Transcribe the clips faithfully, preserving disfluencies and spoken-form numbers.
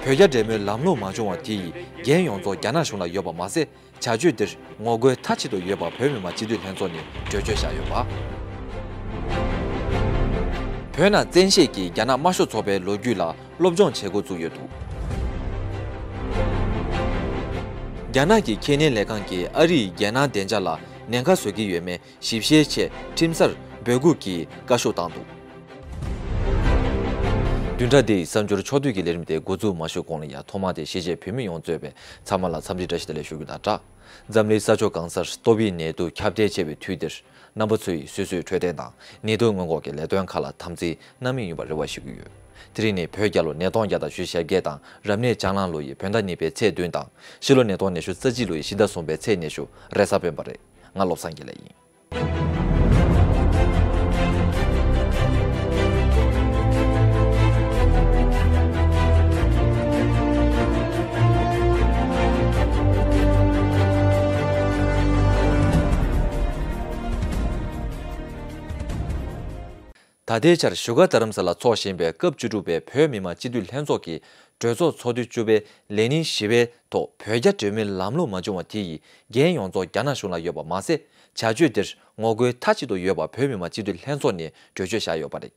བོད་རྒྱ་འབྲེལ་མོལ་ལམ་ལྷོང་མ་བྱུང་བ་དེ་ཡི་འགན་ཡོངས་རྫོགས་རྒྱ་ནག་གཞུང་ལ་ཡོད་པ་མ་ཟད། བྱ་སྤྱོད་འདིར་ངོ་རྒོལ་མཐའ་གཅིག་ཏུ་ཡོད་པ་བོད་མི་མང་སྤྱི་འཐུས་ལྷན་ཚོགས་ནས་གྲོས་ཆོད་བཞག་ཡོད་པ། བོད་ནང་བཙན་ཤེད་ཀྱིས་རྒྱ་ནག་དམར་ཤོག་ཚོགས་པའི་ལོ་རྒྱུས་ལ་སློབ་སྦྱོང་བྱེད་འགོ་བཙུགས་ཡོད་འདུག་རྒྱ་ནག་གི་ཁེ་ལས་ལས་ཁང་གིས་ཨ་རིའི་རྒྱལ་ནང་བདེ་འཇགས་ལ་ཉེན་ཁ་བཟོ་གི་ཡོད་མེད་ཞིབ་བཤེར་ཆེད་ཁྲིམས་སར་འབོད་འགུག་གི་བཀའ་ཤོག་བཏང་འདུག་བདུན་ཕྲག་འདིའི་གསར་འགྱུར་ཕྱོགས་བསྡུས་ཀྱི་ལས་རིམ་དེ་འགོ་འཛུགས་མ་ཞུས་གོང་ལ་ཡང་ཐོག་མར་དེ་གཞིས་བྱེས་བོད་མི་ཡོངས་གཙོས་པའི་ཚང་མ་ལ་འཚམས་འདྲི་བཀྲ་ཤིས་བདེ་ལེགས་ཞུ་རྒྱུ་དང་སྦྲགས། འཛམ་གླིང་ས་ཕྱོགས་གང་སར་ཏོག་དབྱིབས་ནད་དུག་ཁྱབ་གདལ་ཆེ་བའི་དུས་འདིར་རྣམ་པ་ཚོ་ཡིས་སོ་སོའི་འཕྲོད་བསྟེན་དང་ནད་དུག་སྔོན་འགོག་གི་ལས་དོན་ཁག་ལ་དམ་འཛིན་གནང་མུས་ཡིན་པར་རེ་བ་ཞུ་གི་ཡོད། དེ་རིང་ནི་བོད་རྒྱལ་ལོ་ཉིས་སྟོང་བརྒྱ་དང་བཞི་བཅུ་ཞེ་བརྒྱད་དང་རབ་གནས་ལྕགས་གླང་ལོ་ཡི་བོད་ཟླ་གཉིས་པའི་ཚེས་བདུན་དང་ཕྱི་ལོ་ཉིས་སྟོང་ཉི་ཤུ་རྩ་གཅིག་ལོ་ཡི་ཕྱི་ཟླ་གསུམ་པའི་ཚེས་ཉི་ཤུ་རེས་གཟའ་སྤེན་པ་རེད། ང་བློ་བཟང་དགེ་ལེགས་ཡིན། ད་ལྟའི་ཆར་བཞུགས་སྒར་རྡ་རམ་ས་ལ་འཚོགས་བཞིན་པའི་སྐབས་བཅུ་དྲུག་པའི་བོད་མི་མང་སྤྱི་འཐུས་ལྷན་ཚོགས་ཀྱི་གྲོས་ཚོགས་ཚོགས་དུས་བཅུ་པའི་ལས་ཉིན་བཞི་པའི་ཐོག་བོད་རྒྱ་འབྲེལ་མོལ་ལམ་ལྷོང་མ་བྱུང་བ་དེ་ཡི་འགན་ཡོངས་རྫོགས་རྒྱ་ནག་གཞུང་ལ་ཡོད་པ་མ་ཟད། བྱ་སྤྱོད་དེར་ངོ་རྒོལ་མཐའ་གཅིག་ཏུ་ཡོད་པ་བོད་མི་མང་སྤྱི་འཐུས་ལྷན་ཚོགས་ནས་གྲོས་ཆོད་བཞག་ཡོད་པ་རེད།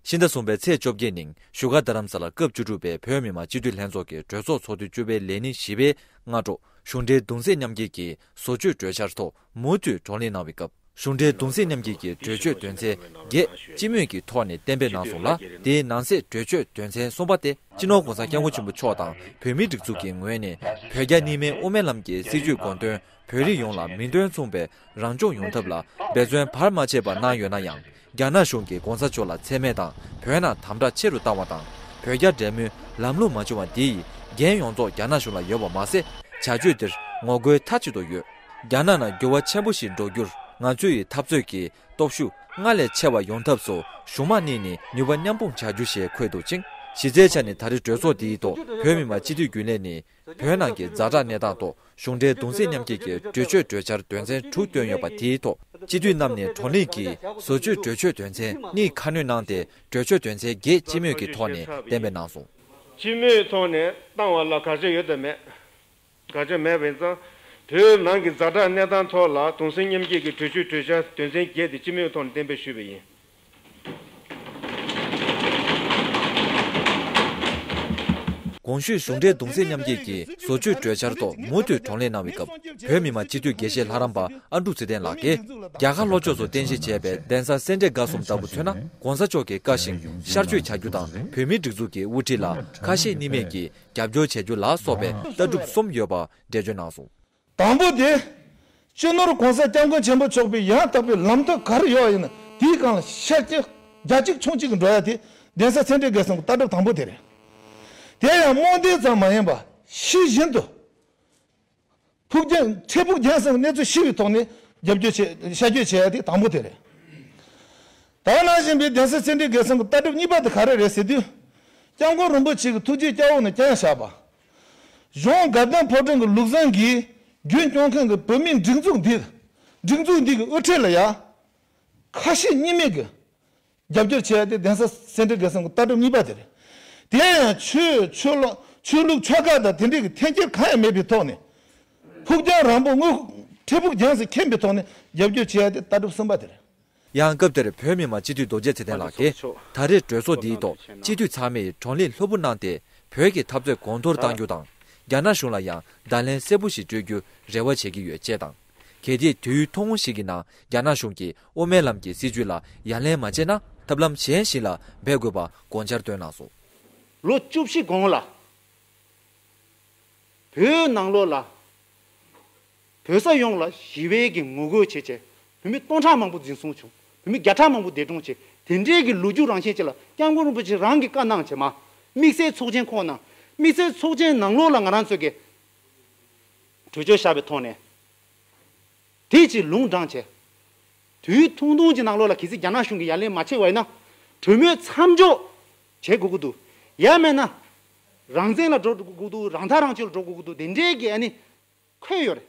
ཕྱི་ཟླ་གསུམ་པའི་ཚེས་བཅོ་བརྒྱད་ཉིན་བཞུགས་སྒར་རྡ་རམ་ས་ལ་སྐབས་བཅུ་དྲུག་པའི་བོད་མི་མང་སྤྱི་འཐུས་ལྷན་ཚོགས་ཀྱི་གྲོས་ཚོགས་ཚོགས་དུས་བཅུ་པའི་ལས་ཉིན་བཞི་པའི་སྔ་དྲོ་གཞུང་འབྲེལ་གདུང་སེམས་མཉམ་སྐྱེད་ཀྱི་བཟོ་བཅོས་གྲོས་འཆར་ཐོག་མུ་མཐུད་བགྲོ་གླེང་གནང་བའི་སྐབས། གཞུང་འབྲེལ་གདུང་སེམས་མཉམ་སྐྱེད་ཀྱི་གྲོས་ཆོད་དོན་ཚན་བརྒྱད་སྤྱི་མོས་ཀྱི་ཐོག་ནས་གཏན་འབེབས་གནང་སོང་ལ། དེའི་ནང་གསེས་གྲོས་ཆོད་དོན་ཚན་གསུམ་པ་སྟེ། སྤྱི་ནོར་༧གོང་ས་༧སྐྱབས་མགོན་ཆེན་པོ་མཆོག་དང་བོད་མིའི་སྒྲིག་འཛུགས་ཀྱི་ངོས་ནས་བོད་རྒྱ་གཉིས་སྨན་དབུ་མའི་ལམ་གྱི་སྲིད་བྱུས་དགོངས་དོན་བོད་རིགས་ཡོངས་ལ་མིང་དོན་མཚུངས་པའི་རང་སྐྱོང་ཡོང་ཐབས་ལ་འབད་བརྩོན་བར་མ་ཆད་པར་གནང་ཡོད་ན་ཡང་། རྒྱ་ནག་གཞུང་གིས་༧གོང་ས་མཆོག་ལ་མཚན་སྨད་དང་བོད་ནང་དམ་དྲག་ཆེ་རུ་བཏང་བ་དང་། བོད་རྒྱ་འབྲེལ་མོལ་ལམ་ལྷོང་མ་བྱུང་བ་དེ་ཡི་འགན་ཡོངས་རྫོགས་རྒྱ་ནག་གཞུང་ལ་ཡོད་པ་མ་ཟད། བྱ་སྤྱོད་དེར་ངོ་རྒོལ་མཐའ་གཅིག་ཏུ་ཡོད། རྒྱ་ནག་ནང་འགྱུར་བ་ཆེན་པོ་ཞིག་འགྲོ་རྒྱུར་ང་ཚོའི་འཐབ་རྩོད་ཀྱི་སྟོབས་ཤུགས་སྔར་ལས་ཆེ་བ་ཡོང་ཐབས་སུ་གཞུང་མང་གཉིས་ནས་ནུས་པ་མཉམ་སྤུངས་བྱ་རྒྱུ་ཞེས་འཁོད་འདུག་ཅིང་། གཞི་རྩའི་ཆ་ནས་ད་རེས་གྲོས་ཚོགས་འདིའི་ཐོག་བོད་མི་མང་སྤྱི་འཐུས་རྒྱུན་ལས་ནས་བོད་ནང་གི་ཛ་དྲག་གནས་སྟངས་ཐོག་གཞུང་འབྲེལ་གདུང་སེམས་མཉམ་སྐྱེད་ཀྱི་གྲོས་ཆོད་གྲོས་འཆར་དོན་ཚན་དྲུག་བཏོན་ཡོད་པ་དེའི་ཐོག་སྤྱི་འཐུས་རྣམས་ནས་བགྲོ་གླེང་གིས་བཟོ་བཅོས་གྲོས་ཆོད་དོན་ཚན་གཉིས་ཁ་སྣོན་གནང་སྟེ། གྲོས་ཆོད་དོན་ཚན་བརྒྱད་སྤྱི་མོས་ཀྱི་ཐོག་ནས་གཏན་འབེབས་གནང་སོང་། སྤྱི་མོས་ཐོག་ནས་བཏང་བ་ལ་བཀག་ཆ་ཡོད་དམ་མེད། བཀག་ཆ་མེད་པ་ཡིན་ཙང་། བོད་ནང་གི་ཛ་དྲག་གནས་སྟངས་ཐོག་ལ་གདུང་སེམས་མཉམ་སྐྱེད་ཀྱི་གྲོས་ཆོད་གྲོས་འཆར་དོན་ཚན་བརྒྱད་དེ་སྤྱི་མོས་ཐོག་ནས་གཏན་འབེབས་ཞུས་པ་ཡིན། གོང་ཞུས་གཞུང་འབྲེལ་གདུང་སེམས་མཉམ་སྐྱེད་ཀྱི་བཟོ་བཅོས་གྲོས་འཆར་ཐོག་མུ་མཐུད་བགྲོ་གླེང་གནང་བའི་སྐབས། བོད་མི་མང་སྤྱི་འཐུས་དགེ་བཤེས་ལྷ་རམས་པ་ཨ་འབྲུག་ཚེ་བརྟན་ལགས་ཀྱིས། རྒྱ་གར་ལྷོ་ཕྱོགས་སུ་རྟེན་གཞི་བྱས་པའི་གདན་ས་སེ་འབྲས་དགའ་གསུམ་ལྟ་བུ་མཚོན་ན། ྋགོང་ས་མཆོག་གི་བཀའ་བཞིན་ཤར་བསྐྱོད་བྱ་རྒྱུ་དང་། བོད་མིའི་སྒྲིག་འཛུགས་ཀྱི་དབུ་ཁྲིད་ལ་ཁ་ཞེ་གཉིས་མེད་ཀྱིས་རྒྱབ་སྐྱོར་བྱ་རྒྱུ་ལ་སོགས་པའི་ལྟ་གྲུབ་གསུམ་ཡོད་པ་འགྲེལ་བརྗོད་གནང་སོང་། དང་པོ་དེ། སྤྱི་ནོར་༧གོང་ས་༧སྐྱབས་མགོན་ཆེན་པོ་མཆོག་གི་ཡང་དག་པའི་ལམ་སྟོན་ག་རེ་ཡོད་ཡིན་ན་དེའི་སྒང་ལ་ཤར་གྱི་རྒྱ་གཅིག་མཆོང་གཅིག་གི་འགྲོ་ཡ་དེ་གདན་ས་སེ་འབྲས་དགེ་གསུམ་གྱི་ལྟ་གྲུབ་དང་པོ་དེ་རེད། དེ་ཡང་རྨོངས་དད་ཙམ་མ་ཡིན་པ་ཤེས་བཞིན་དུ། ཕུགས་རྒྱང་འཕྲལ་ཕུགས་རྒྱང་སོང་གནས་ཚུལ་ཤེས་པའི་ཐོག་ནས་རྒྱབ་སྐྱོར་བྱེད་ཤར་སྐྱོད་བྱེད་ཡ་དེ་དང་པོ་དེ་རེད། ད་ག་ནང་བཞིན་པའི་གདན་ས་སེ་འབྲས་དགེ་གསུམ་གྱི་ལྟ་གྲུབ་གཉིས་པ་དེ་ག་རེ་རེད་ཟེར་དུས། སྐྱབས་མགོན་རིན་པོ་ཆེ་གི་ཐུགས་རྗེ་སྐྱབས་འོག་ནས་བསྐྱངས་བཞག་པ། གཞུང་དགའ་ལྡན་ཕོ་བྲང་གི་ལུགས་བཟང་གིས་རྒྱུན་སྐྱོང་མཁན་གྱི་བོད་མིའི་སྒྲིག་འཛུགས་འདི། སྒྲིག་འཛུགས་འདི་གི་དབུ་ཁྲིད་ལ་ཡ། ཁ་ཞེ་གཉིས་མེད་ཀྱི་རྒྱབ་སྐྱོར་བྱས་ཏེ་གདན་ས་སེ་འབྲས་དགེ་གསུམ་གྱི་ལྟ་གྲུབ་གཉིས་པ་དེ་རེད། དེ་ཡང་ཆོས་ཆོས་ལུགས་ཆོས་ལུགས་ཆོལ་ཁ་དང་དེ་འདྲའི་གི་འཐེན་འཁྱེར་གང་ཡང་མེད་པའི་ཐོག་ནས། ཕུགས་རྒྱང་རིང་པོ་དངོས་འཕྲལ་ཕུགས་རྒྱང་སོང་མཁྱེན་པའི་ཐོག་ནས་རྒྱབ་སྐྱོར་བྱས་ཏེ་ལྟ་གྲུབ་གསུམ་པ་དེ་རེད། ཡང་སྐབས་དེར་བོད་མི་མང་སྤྱི་འཐུས་རྡོ་རྗེ་ཚེ་བརྟན་ལགས་ཀྱིས། ད་རེས་གྲོས་ཚོགས་འདིའི་ཐོག་སྤྱི་འཐུས་ཚང་མས་བགྲོ་གླེང་ལྷུག་པོ་གནང་སྟེ། བོད་ཀྱི་འཐབ་རྩོད་གོང་མཐོར་གཏང་རྒྱུ་དང་། རྒྱ་ནག་གཞུང་ལ་ཡང་བརྡ་ལན་གསལ་པོ་ཞིག་སྤྲོད་རྒྱུ་རེ་བ་བྱེད་ཀྱི་ཡོད་ཅེས་དང་། གལ་ཏེ་དུས་ཡུན་ཐུང་ངུ་ཞིག་གི་ནང་རྒྱ་ནག་གཞུང་གིས་དབུ་མའི་ལམ་གྱི་སྲིད་བྱུས་ལ་ཡ་ལན་མ་བྱས་ན། ཐབས་ལམ་གཞན་ཞིག་ལ་འབད་དགོས་པ་དགོངས་འཆར་བཏོན་གནང་སོང་། ལོ་བཅུ་བཞི་གོང་ལ། བོད་ནང་ལོགས་ལ། བོད་ས་ཡོངས་ལ་ཞི་བའི་གི་ངོ་རྒོལ་བྱས་བྱས། བོད་མི་སྟོང་ཕྲག་མང་པོ་འཛིན་བཟུང་བྱུང་། བོད་མི་བརྒྱ་ཕྲག་མང་པོ་འདས་གྲོངས་བྱས། དེ་འདྲའི་གི་ལོ་རྒྱུས་རང་བཞིན་ཅིག་ལ་སྐྱབས་མགོན་རིན་པོ་ཆེ་རང་གིས་བཀའ་གནང་བྱས་མ། དམིགས་བསལ་ཚོགས་ཆེན་ཁོངས་ནང་། དམིགས་བསལ་ཚོགས་ཆེན་ནང་ལོགས་ལ་ང་རང་ཚོ་གི་གྲོས་ཆོད་བཞག་པའི་ཐོག་ནས། དེ་ཅིག་ལུང་དྲངས་བྱས། དུས་ཐུང་ཐུང་གི་ནང་ལོགས་ལ་གལ་སྲིད་རྒྱ་ནག་གཞུང་གིས་ཡ་ལན་མ་བྱས་པ་ཡིན་ན། གྲོས་མོལ་མཚམས་འཇོག་བྱེད་དགོས་ཀྱི་འདུག་ཡང་མིན་ན། རང་བཙན་ལ་འགྲོ་དགོས་ཀྱི་འདུག་རང་ཐག་རང་གཅོད་ལ་འགྲོ་དགོས་ཀྱི་འདུག་དེ་འདྲའི་གི་ཨ་ནི་འཁོད་ཡོད་རེད།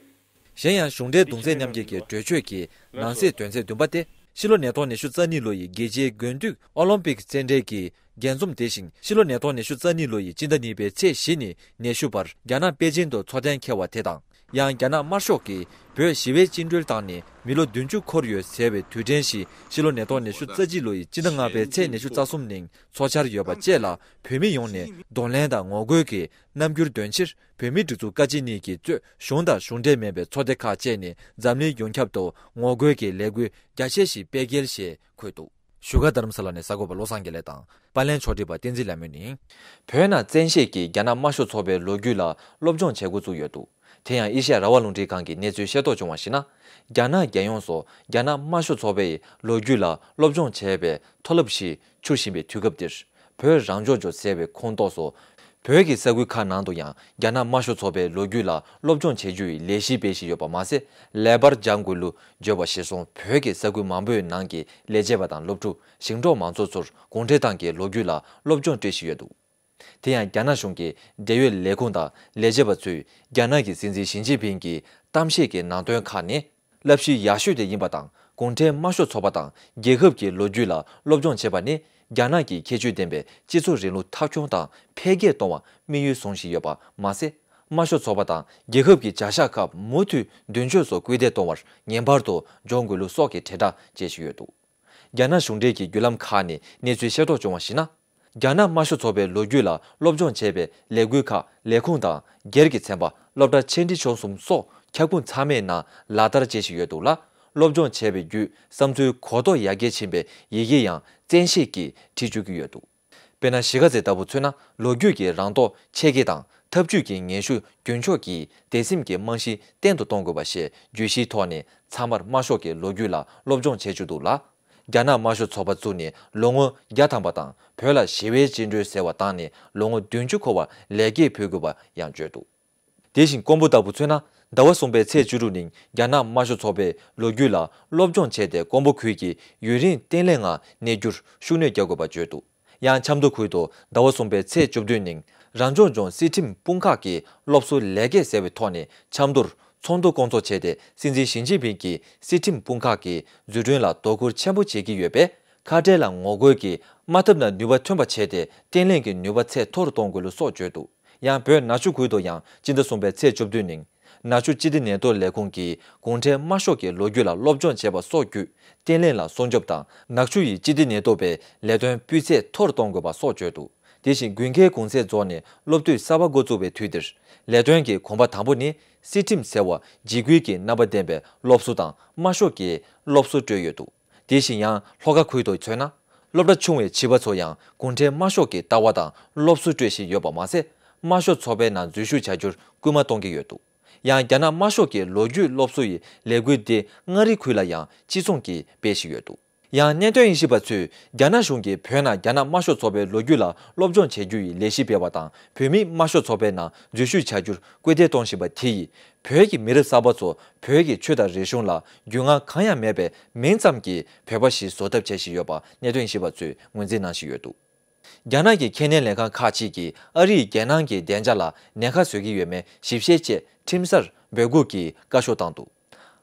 གཞན་ཡང་གཞུང་འབྲེལ་གདུང་སེམས་མཉམ་སྐྱེད་ཀྱི་གྲོས་ཆོད་ཀྱི་ནང་གསེས་དོན་ཚན་བདུན་པ་སྟེ། ཕྱི་ལོ་ཉིས་སྟོང་ཉི་ཤུ་རྩ་གཉིས་ལོ་ཡི་རྒྱལ་སྤྱིའི་དགུན་དུས་ཨོ་ལིམ་པིག་རྩེད་འགྲན་གྱི་རྒྱས་འཛོམས་དེ་བཞིན་ཕྱི་ལོ་ཉིས་སྟོང་ཉི་ཤུ་རྩ་གཉིས་ལོ་ཡི་སྤྱི་ཟླ་གཉིས་པའི་ཚེས་བཞི་ནས་ཉི་ཤུ་བར་རྒྱ་ནག་པེ་ཅིན་དུ་འཚོགས་གཏན་འཁེལ་བ་དེ་དང་། ཡང་རྒྱ་ནག་དམར་ཤོག་གིས་བོད་ཞི་བའི་བཅིངས་འགྲོལ་བཏང་ནས་མི་ལོ་བདུན་ཅུ་འཁོར་ཡོད་ཟེར་བའི་དུས་དྲན་ཞིག་ཕྱི་ལོ་ཉིས་སྟོང་ཉི་ཤུ་རྩ་གཅིག་ལོ་ཡི་སྤྱི་ཟླ་ལྔ་པའི་ཚེས་ཉི་ཤུ་རྩ་གསུམ་ཉིན་འཚོགས་འཆར་ཡོད་པ་བཅས་ལ་བོད་མི་ཡོངས་ནས་གདོང་ལེན་དང་ངོ་རྒོལ་གྱི་རྣམ་འགྱུར་འདོན་ཕྱིར། བོད་མིའི་སྒྲིག་འཛུགས་བཀའ་སྤྱི་གཉིས་ཀྱིས་གཙོས་གཞུང་དང་གཞུང་འབྲེལ་མིན་པའི་ཚོགས་སྡེ་ཁག་བཅས་ནས་འཛམ་གླིང་ཡོངས་ཁྱབ་ཏུ་ངོ་རྒོལ་གྱི་ལས་འགུལ་རྒྱ་ཆེ་ཞིག་སྤེལ་གལ་ཞེས་འཁོད་འདུག་བཞུགས་སྒར་རྡ་རམ་ས་ལ་ནས་གསར་འགོད་པ་བློ་བཟང་དགེ་ལེགས་དང་། པར་ལེན་ཕྱོགས་སྒྲིག་པ་བསྟན་འཛིན་ལྷ་མོ་ནས། བོད་ནང་བཙན་ཤེད་ཀྱིས་རྒྱ་ནག་དམར་ཤོག་ཚོགས་པའི་ལོ་རྒྱུས་ལ་སློབ་སྦྱོང་བྱེད་འགོ་བཙུགས་ཡོད་འདུག་དེ་ཡང་ཨེ་ཤ་ཡ་རང་དབང་རླུང་འཕྲིན་ཁང་གིས་གནས་ཚུལ་ཤེས་རྟོགས་བྱུང་བར་གཞིགས་ན། རྒྱ་ནག་རྒྱལ་ཡོངས་སུ་རྒྱ་ནག་དམར་ཤོག་ཚོགས་པའི་ལོ་རྒྱུས་ལ་སློབ་སྦྱོང་བྱེད་པའི་མཐོ་རླབས་ཤིག་འཕྱུར་བཞིན་པའི་དུས་སྐབས་འདིར། བོད་རང་སྐྱོང་ལྗོངས་ཟེར་བའི་ཁོངས་གཏོགས་སུ། བོད་ཀྱི་ས་ཁུལ་ཁག་ནང་དུ་ཡང་རྒྱ་ནག་དམར་ཤོག་ཚོགས་པའི་ལོ་རྒྱུས་ལ་སློབ་སྦྱོང་བྱེད་རྒྱུ་ཡི་ལས་གཞི་སྤེལ་བཞིན་ཡོད་པ་མ་ཟད། ལེགས་པར་སྦྱང་དགོས་ལུགས་བརྗོད་པ་གཞིར་བཟུང་། བོད་ཀྱི་ས་ཁུལ་མང་པོའི་ནང་གི་ལས་བྱེད་པ་དང་སློབ་ཕྲུག་ཞིང་འབྲོག་མང་ཚོགས་ཚོར་གུང་ཁྲན་ཏང་གི་ལོ་རྒྱུས་ལ་སློབ་སྦྱོང་སྤྲོད་བཞིན་ཡོད་འདུག་དེ་ཡང་རྒྱ་ནག་གཞུང་གི་འབྲེལ་ཡོད་ལས་ཁུངས་དང་ལས་བྱེད་པ་ཚོས་རྒྱ་ནག་གི་སྲིད་འཛིན་ཞི་ཅིན་ཕིང་གི་གཏམ་བཤད་ཀྱི་ནང་དོན་ཁག་ནི། བསླབ་གཞི་ཡག་ཤོས་དེ་ཡིན་པ་དང་། གུང་ཁྲན་དམར་ཤོག་ཚོགས་པ་དང་རྒྱལ་ཁབ་ཀྱི་ལོ་རྒྱུས་ལ་སློབ་སྦྱོང་བྱེད་པ་ནི། རྒྱ་ནག་གི་ཁྱད་ཆོས་ལྡན་པའི་སྤྱི་ཚོགས་རིང་ལུགས་མཐའ་འཁྱོངས་དང་འཕེལ་རྒྱས་གཏོང་བ་དམིགས་ཡུལ་བཟུང་བཞིན་ཡོད་པ་མ་ཟད། དམར་ཤོག་ཚོགས་པ་དང་རྒྱལ་ཁབ་ཀྱི་བྱ་གཞག་ཁག་མུ་མཐུད་མདུན་སྐྱོད་སུ་སྐུལ་འདེད་གཏོང་བར་ངེས་པར་དུ་སྦྱོང་དགོས་ལུགས་སོགས་ཀྱི་དྲིལ་བསྒྲགས་བྱེད་བཞིན་ཡོད་འདུག་རྒྱ་ནག་གཞུང་འབྲེལ་གྱི་བརྒྱུད་ལམ་ཁག་ནས་གནས་ཚུལ་ཤེས་རྟོགས་བྱུང་བར་གཞིགས་ན། རྒྱ་ནག་དམར་ཤོག་ཚོགས་པའི་ལོ་རྒྱུས་ལ་སློབ་སྦྱོང་བྱེད་པའི་ལས་འགུལ་ཁག་ལས་ཁུངས་དང་སྒེར་གྱི་ཚན་པ་སློབ་གྲྭ་ཆེ་འབྲིང་ཆུང་གསུམ་སོགས་ཁྱབ་ཁོངས་ཚང་མའི་ནང་ལག་བསྟར་བྱེད་བཞིན་ཡོད་འདུག་ལ། སློབ་སྦྱོང་བྱས་པའི་བརྒྱུད་བསམ་ཚུལ་གོ་རྟོགས་ཡར་རྒྱས་ཕྱིན་པའི་ཡི་གེ་ཡང་བཙན་ཤེད་ཀྱིས་བྲིས་བཅུག་གི་ཡོད་འདུག་དཔེར་ན་གཞིས་ཀ་རྩེ་ལྟ་བུ་མཚོན་ན། ལོ་རྒྱུས་ཀྱི་རང་རྟོགས་ཆེ་གེ་དང་འཐབ་ཇུས་ཀྱི་ངན་ཤུགས་རྒྱུན་འཁྱོངས་ཀྱིས་དད་སེམས་ཀྱི་རྨང་གཞི་བརྟན་དུ་གཏོང་དགོས་པ་ཞེས་བརྗོད་གཞིའི་ཐོག་ནས་ཚང་མར་དམར་ཤོག་གི་ལོ་རྒྱུས་ལ་སློབ་སྦྱོང་བྱེད་བཅུག་འདུག་ལ། རྒྱ་ནག་དམར་ཤོག་ཚོགས་པ་བཙུགས་ནས་ལོ་ངོ་བརྒྱ་ཐམ་པ་དང་། བོད་ལ་ཞི་བའི་བཅིངས་འགྲོལ་ཟེར་བ་བཏང་ནས་ལོ་ངོ་བདུན་ཅུ་འཁོར་བར་ལེགས་སྐྱེས་ཕུལ་དགོས་པ་ཡང་བརྗོད་འདུག་དེ་བཞིན་ཀོང་པོ་ལྟ་བུ་མཚོན་ན། ཟླ་བ་གསུམ་པའི་ཚེས་བཅུ་དྲུག་ཉིན་རྒྱ་ནག་དམར་ཤོག་ཚོགས་པའི་ལོ་རྒྱུས་ལ་སློབ་སྦྱོང་བྱས་ཏེ། ཀོང་པོ་ཁུལ་གྱི་ཡུན་རིང་བརྟན་ལྷིང་ངང་གནས་རྒྱུར་ཤུགས་སྣོན་རྒྱག་དགོས་པ་བརྗོད་འདུག་ཡང་ཆབ་མདོ་ཁུལ་དུ་ཟླ་བ་གསུམ་པའི་ཚེས་བཅུ་བདུན་ཉིན་རང་སྐྱོང་ལྗོངས་སྲིད་ཁྲིམས་དཔུང་ཁག་གིས་སློབ་གསོ་ལེགས་སྐྱེས་ཟེར་བའི་ཐོག་ནས་ཆབ་མདོར་ཚོགས་འདུ་བསྐོང་ཚོགས་བྱས་ཏེ། སྲིད་འཛིན་ཞི་ཅིན་ཕིང་གིས་སྲིད་ཁྲིམས་དཔུང་ཁག་གི་འཛུགས་སྐྲུན་ལ་དོ་ཁུར་ཆེན་པོ་བྱེད་ཀྱི་ཡོད་པས། ཁ་བྲལ་ལ་ངོ་རྒོལ་གྱིས་མ་ཐུབ་ན་ནུས་པ་ཐོན་པ་བྱས་ཏེ། བརྟན་ལྷིང་གི་ནུས་པ་ཚད་མཐོ་རུ་གཏོང་དགོས་ལུགས་སོགས་བརྗོད་འདུག་ཡང་བོད་ནག་ཆུ་ཁུལ་དུ་ཡང་སྤྱི་ཟླ་གསུམ་པའི་ཚེས་བཅུ་བདུན་ཉིན་ནག་ཆུ་སྤྱི་བདེ་ནད་གཏོར་ལས་ཁུངས་ཀྱིས་གུང་ཁྲན་དམར་ཤོག་གི་ལོ་རྒྱུས་ལ་སློབ་སྦྱོང་བྱེད་པ་སོགས་བརྒྱུད་བརྟན་ལྷིང་ལ་སྲུང་སྐྱོབ་དང་། ནག་ཆུ་ཡི་སྤྱི་བདེ་ནད་གཏོར་བའི་ལས་དོན་སྤུས་ཚད་མཐོ་རུ་གཏོང་དགོས་པ་སོགས་བརྗོད་འདུག་དེ་བཞིན་དགུན་ཁའི་གུང་ཚིགས་རྫོགས་ནས་སློབ་དུས་གསར་པ་འགོ་བཙུགས་པའི་དུས་འདིར། ལས་དོན་གྱི་གོམ་པ་དང་པོ་ནི་སྲིད་ཁྲིམས་ཟེར་བ་འཇིགས་སྐུལ་གྱི་རྣམ་པ་ལྡན་པའི་སློབ་གསོ་དང་དམར་ཤོག་གི་སློབ་གསོ་སྤྲོད་ཡོད་འདུག་དེ་བཞིན་ཡང་ལྷོ་ཁ་ཁུལ་དུ་མཚོན་ན། སློབ་གྲྭ་ཆུང་བའི་བྱིས་པ་ཚོ་ཡང་གུང་ཁྲན་དམར་ཤོག་གི་ལྟ་བ་དང་སློབ་གསོ་སྤྲོད་བཞིན་ཡོད་པ་མ་ཟད། དམར་ཤོག་ཚོགས་པའི་ནང་འཛུལ་ཞུགས་བྱ་རྒྱུར་སྐུལ་མ་གཏོང་གི་ཡོད་འདུག་ཡང་རྒྱ་ནག་དམར་ཤོག་གི་ལོ་རྒྱུས་སློབ་གསོ་ཡི་ལས་འགུལ་འདི་མངའ་རིས་ཁུལ་ལ་ཡང་གཅིག་མཚུངས་ཀྱིས་སྤེལ་བཞིན་ཡོད་འདུག་ཡང་གནད་དོན་དབྱེ་ཞིབ་པ་ཚོས་རྒྱ་ནག་གཞུང་གིས་བོད་ནང་རྒྱ་ནག་དམར་ཤོག་ཚོགས་པའི་ལོ་རྒྱུས་ལ་སློབ་སྦྱོང་བྱེད་རྒྱུ་ཡི་ལས་གཞི་སྤེལ་བ་དང་། བོད་མིས་དམར་ཤོག་ཚོགས་པའི་ནང་འཛུལ་ཞུགས་བྱ་རྒྱུར་སྐུལ་འདེད་གཏོང་བཞིན་པ་དེ་ཡིས། བོད་ཀྱི་མི་རབས་གསར་པ་ཚོ་བོད་ཀྱི་ཆོས་དང་རིག་གཞུང་ལ་རྒྱུས་མངའ་གང་ཡང་མེད་པའི་མིང་ཙམ་གྱིས་བོད་པ་ཞིག་བཟོ་ཐབས་བྱེད་བཞིན་ཡོད་པ་གནད་དོན་ཞིབ་པ་ཚོས་ངོས་འཛིན་གནང་བཞིན་ཡོད་འདུག་རྒྱ་ནག་གི་ཁས་ལེན་ལས་ཁང་ཁག་ཅིག་གིས་ཨ་རིས་རྒྱལ་ནང་གི་བདེ་འཇགས་ལ་ཉེན་ཁ་བཟོ་གི་ཡོད་མེད་ཞིབ་བཤེར་ཆེད་ཁྲིམས་སར་འབོད་འགུག་གི་བཀའ་ཤོག་བཏང་འདུག་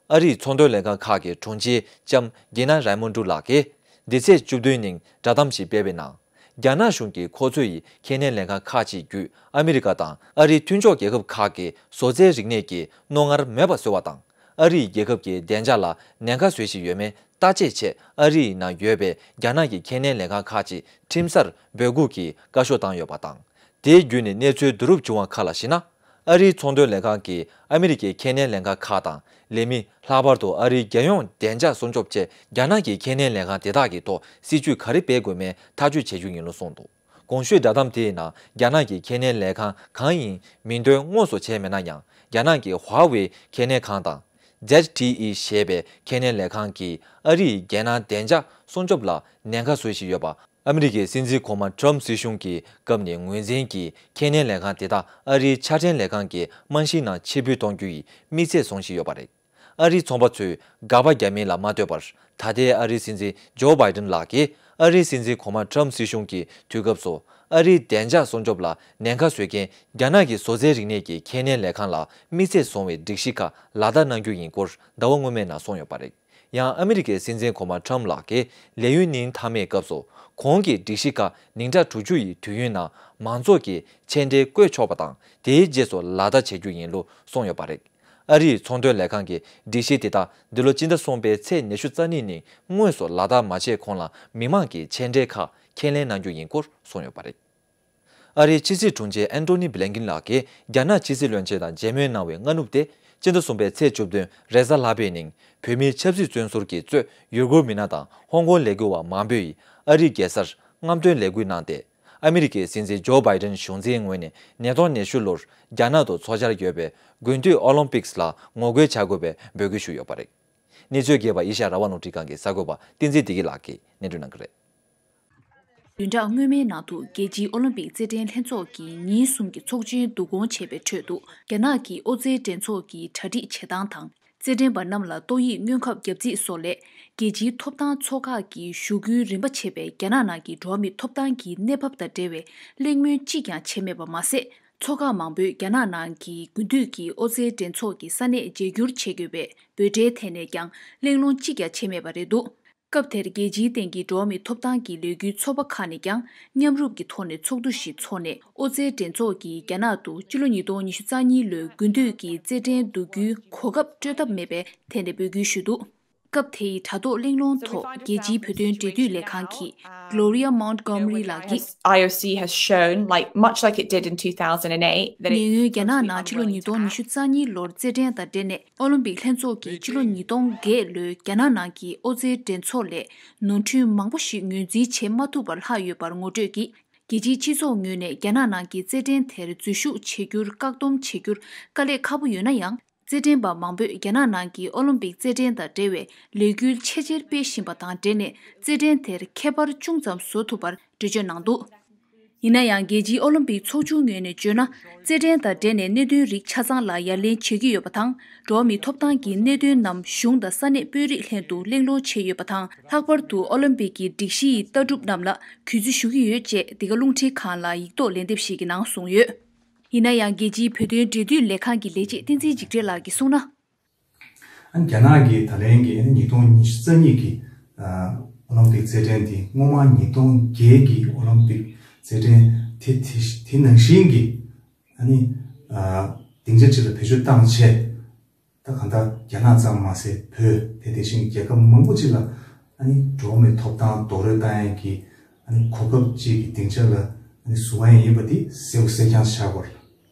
ཨ་རིའི་ཚོང་དོན་ལས་ཁང་ཁག་གི་དྲུང་ཆེ་ལྕམ་གི་ན་རའི་མོན་ཌུ་ལགས་ཀྱིས། འདི་ཚེས་བཅུ་བདུན་ཉིན་བསྒྲགས་གཏམ་ཞིག་སྤེལ་བའི་ནང་། རྒྱ་ནག་གཞུང་གིས་ཁོ་ཚོ་ཡི་ཁས་ལེན་ལས་ཁང་ཁག་ཅིག་བརྒྱུད་ཨ་མི་རི་ཀ་དང་ཨ་རིའི་མཐུན་ཕྱོགས་རྒྱལ་ཁབ་ཁག་གི་བཟོ་རྩལ་རིག་གནས་ཀྱི་རྣོ་ངར་མེད་པ་བཟོ་བ་དང་། ཨ་རིའི་རྒྱལ་ཁབ་ཀྱི་བདེ་འཇགས་ལ་ཉེན་ཁ་བཟོ་བཞིན་ཡོད་མེད་བརྟག་དཔྱད་ཆེད་ཨ་རིའི་ནང་ཡོད་པའི་རྒྱ་ནག་གི་ཁས་ལེན་ལས་ཁང་ཁག་ཅིག་ཁྲིམས་སར་འབོད་འགུག་གི་བཀའ་ཤོག་བཏང་ཡོད་པ་དང་། དེའི་བརྒྱུད་ནས་གནས་ཚུལ་བསྡུ་རུབ་བྱུང་བ་ཁག་ལ་གཞིགས་ན། ཨ་རིའི་ཚོང་དོན་ལས་ཁང་གིས་ཨ་མི་རི་ཀའི་ཁས་ལེན་ལས་ཁང་ཁག་དང་ལས་མི། ལྷག་པར་དུ་ཨ་རིའི་རྒྱལ་ཡོངས་བདེ་འཇགས་སྲུང་སྐྱོབ་ཆེད་རྒྱ་ནག་གི་ཁས་ལེན་ལས་ཁང་དེ་དག་གི་ཐོག་སྲིད་ཇུས་ག་རེ་སྤེལ་དགོས་མིན་ཐག་གཅོད་བྱེད་རྒྱུ་ཡིན་ལུགས་གསུངས་འདུག་གོང་ཞུས་བསྒྲགས་གཏམ་དེའི་ནང་རྒྱ་ནག་གི་ཁས་ལེན་ལས་ཁང་གང་ཡིན་མིང་འདོན་དངོས་སུ་བྱས་མེད་ན་ཡང་། རྒྱ་ནག་གི་ཧྭ་ཝེ་ཁས་ལེན་ཁང་དང་། ཛེད་ཊི་ཨི་ཞེས་པའི་ཁས་ལེན་ལས་ཁང་གིས་ཨ་རིའི་རྒྱལ་ནང་བདེ་འཇགས་སྲུང་སྐྱོབ་ལ་ཉེན་ཁ་བཟོ་བཞིན་ཡོད་པ། ཨ་མི་རི་ཀའི་སྲིད་འཛིན་གོང་མ་ཊྲམ་སྲིད་གཞུང་གི་སྐབས་ནས་ངོས་འཛིན་གྱིས་ཁས་ལེན་ལས་ཁང་དེ་དག་ཨ་རིའི་ཆ་འཕྲིན་ལས་ཁང་གི་རྨང་གཞིའི་ནང་ཕྱིར་འབུད་གཏོང་རྒྱུ་ཡི་དམིགས་ཚད་བཟུང་བཞིན་ཡོད་པ་རེད། ཨ་རིའི་ཚོང་པ་ཚོས་དགག་པ་རྒྱག་མིན་ལ་མ་ལྟོས་པར། ད་ལྟའི་ཨ་རིའི་སྲིད་འཛིན་ཇོ་བྷའི་ཌེན་ལགས་ཀྱིས་ཨ་རིའི་སྲིད་འཛིན་གོང་མ་ཊྲམ་སྲིད་གཞུང་གི་དུས་སྐབས་སུ་ཨ་རིའི་བདེ་འཇགས་སྲུང་སྐྱོབ་ལ་ཉེན་ཁ་བཟོ་མཁན་རྒྱ་ནག་གི་བཟོ་རྩལ་རིག་གནས་ཀྱི་ཁས་ལེན་ལས་ཁང་ལ་དམིགས་ཚད་བཟུང་བའི་སྒྲིག་གཞི་ཁག་ལག་བསྟར་གནང་རྒྱུ་ཡིན་སྐོར་ཟླ་བ་སྔོན་མའི་ནང་གསུངས་ཡོད་པ་རེད། ཡང་ཨ་མི་རི་ཀའི་སྲིད་འཛིན་གོང་མ་ཁྲམ་ལགས་ཀྱིས་ལས་ཡུན་ཉིན་མཐའ་མའི་སྐབས་སུ་ཁོང་གི་སྒྲིག་གཞི་ཁག་ཉིན་གྲངས་དྲུག་ཅུ་ཡི་དུས་ཡུན་ནང་མང་ཚོགས་ཀྱི་མཆན་འགྲེལ་བཀོད་ཆོག་པ་དང་། དེའི་རྗེས་སུ་ལག་བསྟར་བྱེད་རྒྱུ་ཡིན་ལུགས་གསུངས་ཡོད་པ་རེད། ཨ་རིའི་ཚོང་དོན་ལས་ཁང་གིས་སྒྲིག་གཞི་དེ་དག་འདི་ལོ་སྤྱི་ཟླ་གསུམ་པའི་ཚེས་ཉི་ཤུ་རྩ་གཉིས་ཉིན་དངོས་སུ་ལག་བསྟར་མ་བྱས་གོང་ལ་མི་མང་གི་མཆན་འགྲེལ་ཁག་ཁས་ལེན་གནང་རྒྱུ་ཡིན་སྐོར་གསུངས་ཡོད་པ་རེད། ཨ་རིའི་ཕྱི་སྲིད་དྲུང་ཆེ་ཨན་ཏོ་ནི་བྷི་ལན་ཀིན་ལགས་ཀྱིས་རྒྱ་ནག་ཕྱི་སྲིད་བློན་ཆེན་དང་མཇལ་མོལ་གནང་བའི་སྔ་ནུབ་སྟེ། སྤྱི་ཟླ་གསུམ་པའི་ཚེས་བཅུ་བདུན་རེས་གཟའ་ལྷག་པའི་ཉིན་བོད་མིའི་ཆབ་སྲིད་བཙོན་ཟུར་གྱིས་གཙོས་ཡུ་གུར་མི་སྣ་དང་ཧོང་ཀོང་ལས་འགུལ་བ་མང་པོས་ཨ་རིའི་རྒྱལ་སར་རྔམ་སྟོན་ལས་འགུལ་གནང་སྟེ། ཨ་མི་རི་ཀའི་སྲིད་འཛིན་ཇོ་བྷའི་ཌེན་གཞུང་འཛིན་ངོས་ནས་ཉིས་སྟོང་ཉི་ཤུ་ལོར་རྒྱ་ནག་ཏུ་འཚོགས་འཆར་ཡོད་པའི་དགུན་དུས་ཨོ་ལིམ་པིག་ལ་ངོ་རྒོལ་བྱ་དགོས་པའི་འབོད་སྐུལ་ཞུས་ཡོད་པ་རེད། གནས་ཚུལ་རྒྱས་པ་ཨེ་ཤ་ཡ་རང་དབང་རླུང་འཕྲིན་ཁང་གི་གསར་འགོད་པ་བསྟན་འཛིན་བདེ་སྐྱིད་ལགས་ཀྱིས་སྙན་སྒྲོན་གནང་གི་རེད། བདུན་ཕྲག་སྔོན་མའི་ནང་དུ་རྒྱལ་སྤྱིའི་ཨོ་ལིམ་པིག་རྩེད་འགྲན་ལྷན་ཚོགས་ཀྱིས་ཉིན་གསུམ་གྱི་ཚོགས་ཆེན་བསྡུ་སྐོང་བྱས་པའི་ཁྲོད་དུ། རྒྱ་ནག་གི་ཨོ་རྩལ་འགྲན་ཚོགས་ཀྱི་གྲ་སྒྲིག་བྱེད་སྟངས་དང་། རྩེད་འགྲན་པ་རྣམས་ལ་ཏོག་དབྱིབས་སྔོན་ཁབ་བརྒྱབ་རྩིས་སོགས་ལས། རྒྱལ་སྤྱིའི་ཐོབ་ཐང་ཚོགས་ཁག་གིས་ཞུ་སྐུལ་རིམ་པ་བྱས་པའི་རྒྱ་ནག་ནང་གི་འགྲོ་བ་མིའི་ཐོབ་ཐང་གི་གནས་བབ་དང་འབྲེལ་བའི་གླེང་མོལ་གཅིག་ཀྱང་བྱས་མེད་པ་མ་ཟད། ཚོགས་ཁག་མང་པོས་རྒྱ་ནག་ནང་གི་དགུན་དུས་ཀྱི་ཨོ་རྩལ་འགྲན་ཚོགས་ཀྱི་ས་གནས་བརྗེ་བསྒྱུར་བྱེད་དགོས་པའི་འབོད་སྒྲའི་ཐད་ནས་ཀྱང་གླེང་སློང་གཅིག་ཀྱང་བྱས་མེད་པ་རེད་འདུག་སྐབས་དེར་རྒྱལ་སྤྱིའི་སྟེང་གི་འགྲོ་བ་མིའི་ཐོབ་ཐང་གི་ལས་འགུལ་ཚོགས་པ་ཁག་ནས་ཀྱང་མཉམ་རུབ་ཀྱི་ཐོག་ནས་ཚོགས་འདུ་ཞིག་འཚོགས་ནས། ཨོ་རྩལ་འགྲན་ཚོགས་ཀྱིས་རྒྱ་ནག་ཏུ་སྤྱི་ལོ་ཉིས་སྟོང་ཉི་ཤུ་རྩ་གཉིས་ལོའི་དགུན་དུས་ཀྱི་རྩེད་འགྲན་བསྡུ་རྒྱུའི་གོ་སྐབས་སྤྲོད་ཐབས་མེད་པའི་ཐད་ནས་འབོད་སྐུལ་ཞུས་འདུག་སྐབས་དེའི་དྲ་ཐོག་གླེང་སློང་ཐོག་རྒྱལ་སྤྱིའི་བོད་དོན་འབྲེལ་མཐུད་ལས་ཁང་གི་Gloria Montgomery ལགས་ཀྱིས། I O C has shown, like, much like it did in two thousand eight, that it ཉེ་སྔོན་རྒྱ་ནག་ནང་ཕྱི་ལོ་ཉིས་སྟོང་ཉི་ཤུ་རྩ་གཉིས་ལོར་རྩེད་འགྲན་དང་འབྲེལ་ནས། ཨོ་ལིམ་པིག་ལྷན་ཚོགས་ཀྱིས་ཕྱི་ལོ་ཉིས་སྟོང་བརྒྱད་ལོའི་རྒྱ་ནག་ནང་གི་ཨོ་རྩལ་འགྲན་ཚོགས་ལས་ནོར་འཁྲུལ་མང་པོ་ཞིག་ངོས་འཛིན་བྱེད་མ་ཐུབ་པར་ལྷག་ཡོད་པར་ངོ་སྤྲོད་ཀྱིས། རྒྱལ་སྤྱིའི་སྤྱི་ཚོགས་ངོས་ནས་རྒྱ་ནག་ནང་གི་རྩེད་འགྲན་དེར་འཛུལ་ཞུགས་བྱེད་རྒྱུར་བཀག་སྡོམ་བྱེད་རྒྱུར་དཀའ་ལས་ཁག་པོ་ཡོད་ན་ཡང་། རྩེད་འགྲན་པ་མང་པོས་རྒྱ་ནག་ནང་གི་ཨོ་ལིམ་པིག་རྩེད་འགྲན་དང་འབྲེལ་བའི་ལས་འགུལ་ཆེས་ཆེར་སྤེལ་བཞིན་པ་དང་འབྲེལ་ནས། རྩེད་འགྲན་དེར་ཁྱད་པར་ཅུང་ཙམ་བཟོ་ཐུབ་པར་འགྲེལ་བརྗོད་གནང་འདུག་ཡིན་ན་ཡང་། རྒྱལ་སྤྱིའི་ཨོ་ལིམ་པིག་ཚོགས་ཆུང་ངོས་ནས་བརྗོད་ན། རྩེད་འགྲན་དང་འབྲེལ་ནས་གནད་དོན་རིགས་ཆ་ཚང་ལ་ཡ་ལན་བྱེད་ཀྱི་ཡོད་པ་དང་། འགྲོ་བ་མིའི་ཐོབ་ཐང་གི་གནད་དོན་རྣམས་གཞུང་དང་ས་གནས་དཔོན་རིགས་ལྷན་དུ་གླེང་སློང་བྱས་ཡོད་པ་དང་། ལྷག་པར་དུ་ཨོ་ལིམ་པིག་གི་སྒྲིག་གཞི་ཡི་ལྟ་གྲུབ་རྣམས་ལ་གུས་བརྩི་ཞུ་གི་ཡོད་ཅེས་འདི་ག་རླུང་འཕྲིན་ཁང་ལ་ཡིག་ཐོག་ལན་འདེབས་ཤིག་གི་ནང་གསུངས་ཡོད། ཡིན་ན་ཡང་། རྒྱལ་སྤྱིའི་བོད་དོན་འབྲེལ་མཐུད་ལས་ཁང་གི་ལས་བྱེད་བསྟན་འཛིན་འཇིགས་བྲལ་ལགས་ཀྱིས་གསུངས་ན། ཨ་ནི་རྒྱ་ནག་གིས་ད་ལན་གྱི་ཨ་ནི་ཉིས་སྟོང་ཉི་ཤུ་རྩ་གཉིས་ཀྱི་ཨ་ཨོ་ལིམ་པིག་རྩེད་འགྲན་དེ་སྔོན་མ་ཉིས་སྟོང་བརྒྱད་ཀྱི་ཨོ་ལིམ་པིག་རྩེད་འགྲན་དེ་དེ་དེ་ནང་བཞིན་གྱི་ཨ་ནི་ཨ་སྡིངས་ཆ་གཅིག་ལ་བེད་སྤྱོད་བཏང་བྱས། ད་གང་ལྟར་རྒྱ་ནག་ཙམ་མ་ཟད། བོད་དེ་དེ་བཞིན་རྒྱལ་ཁབ་མང་པོ་ཅིག་ལ་ཨ་ནི་འགྲོ་བ་མིའི་ཐོབ་ཐང་རྡོག་རོལ་བཏང་ཡས་ཀྱི་ཨ་ནི་གོ་སྐབས་ཅིག་གི་སྡིངས་ཆ་ལ་ཨ་ནི་བཟུང་ཡས་ཡིན་པ་འདི་གསལ་པོ་གསལ་རྐྱང་ཆགས་ཡོད་རེད།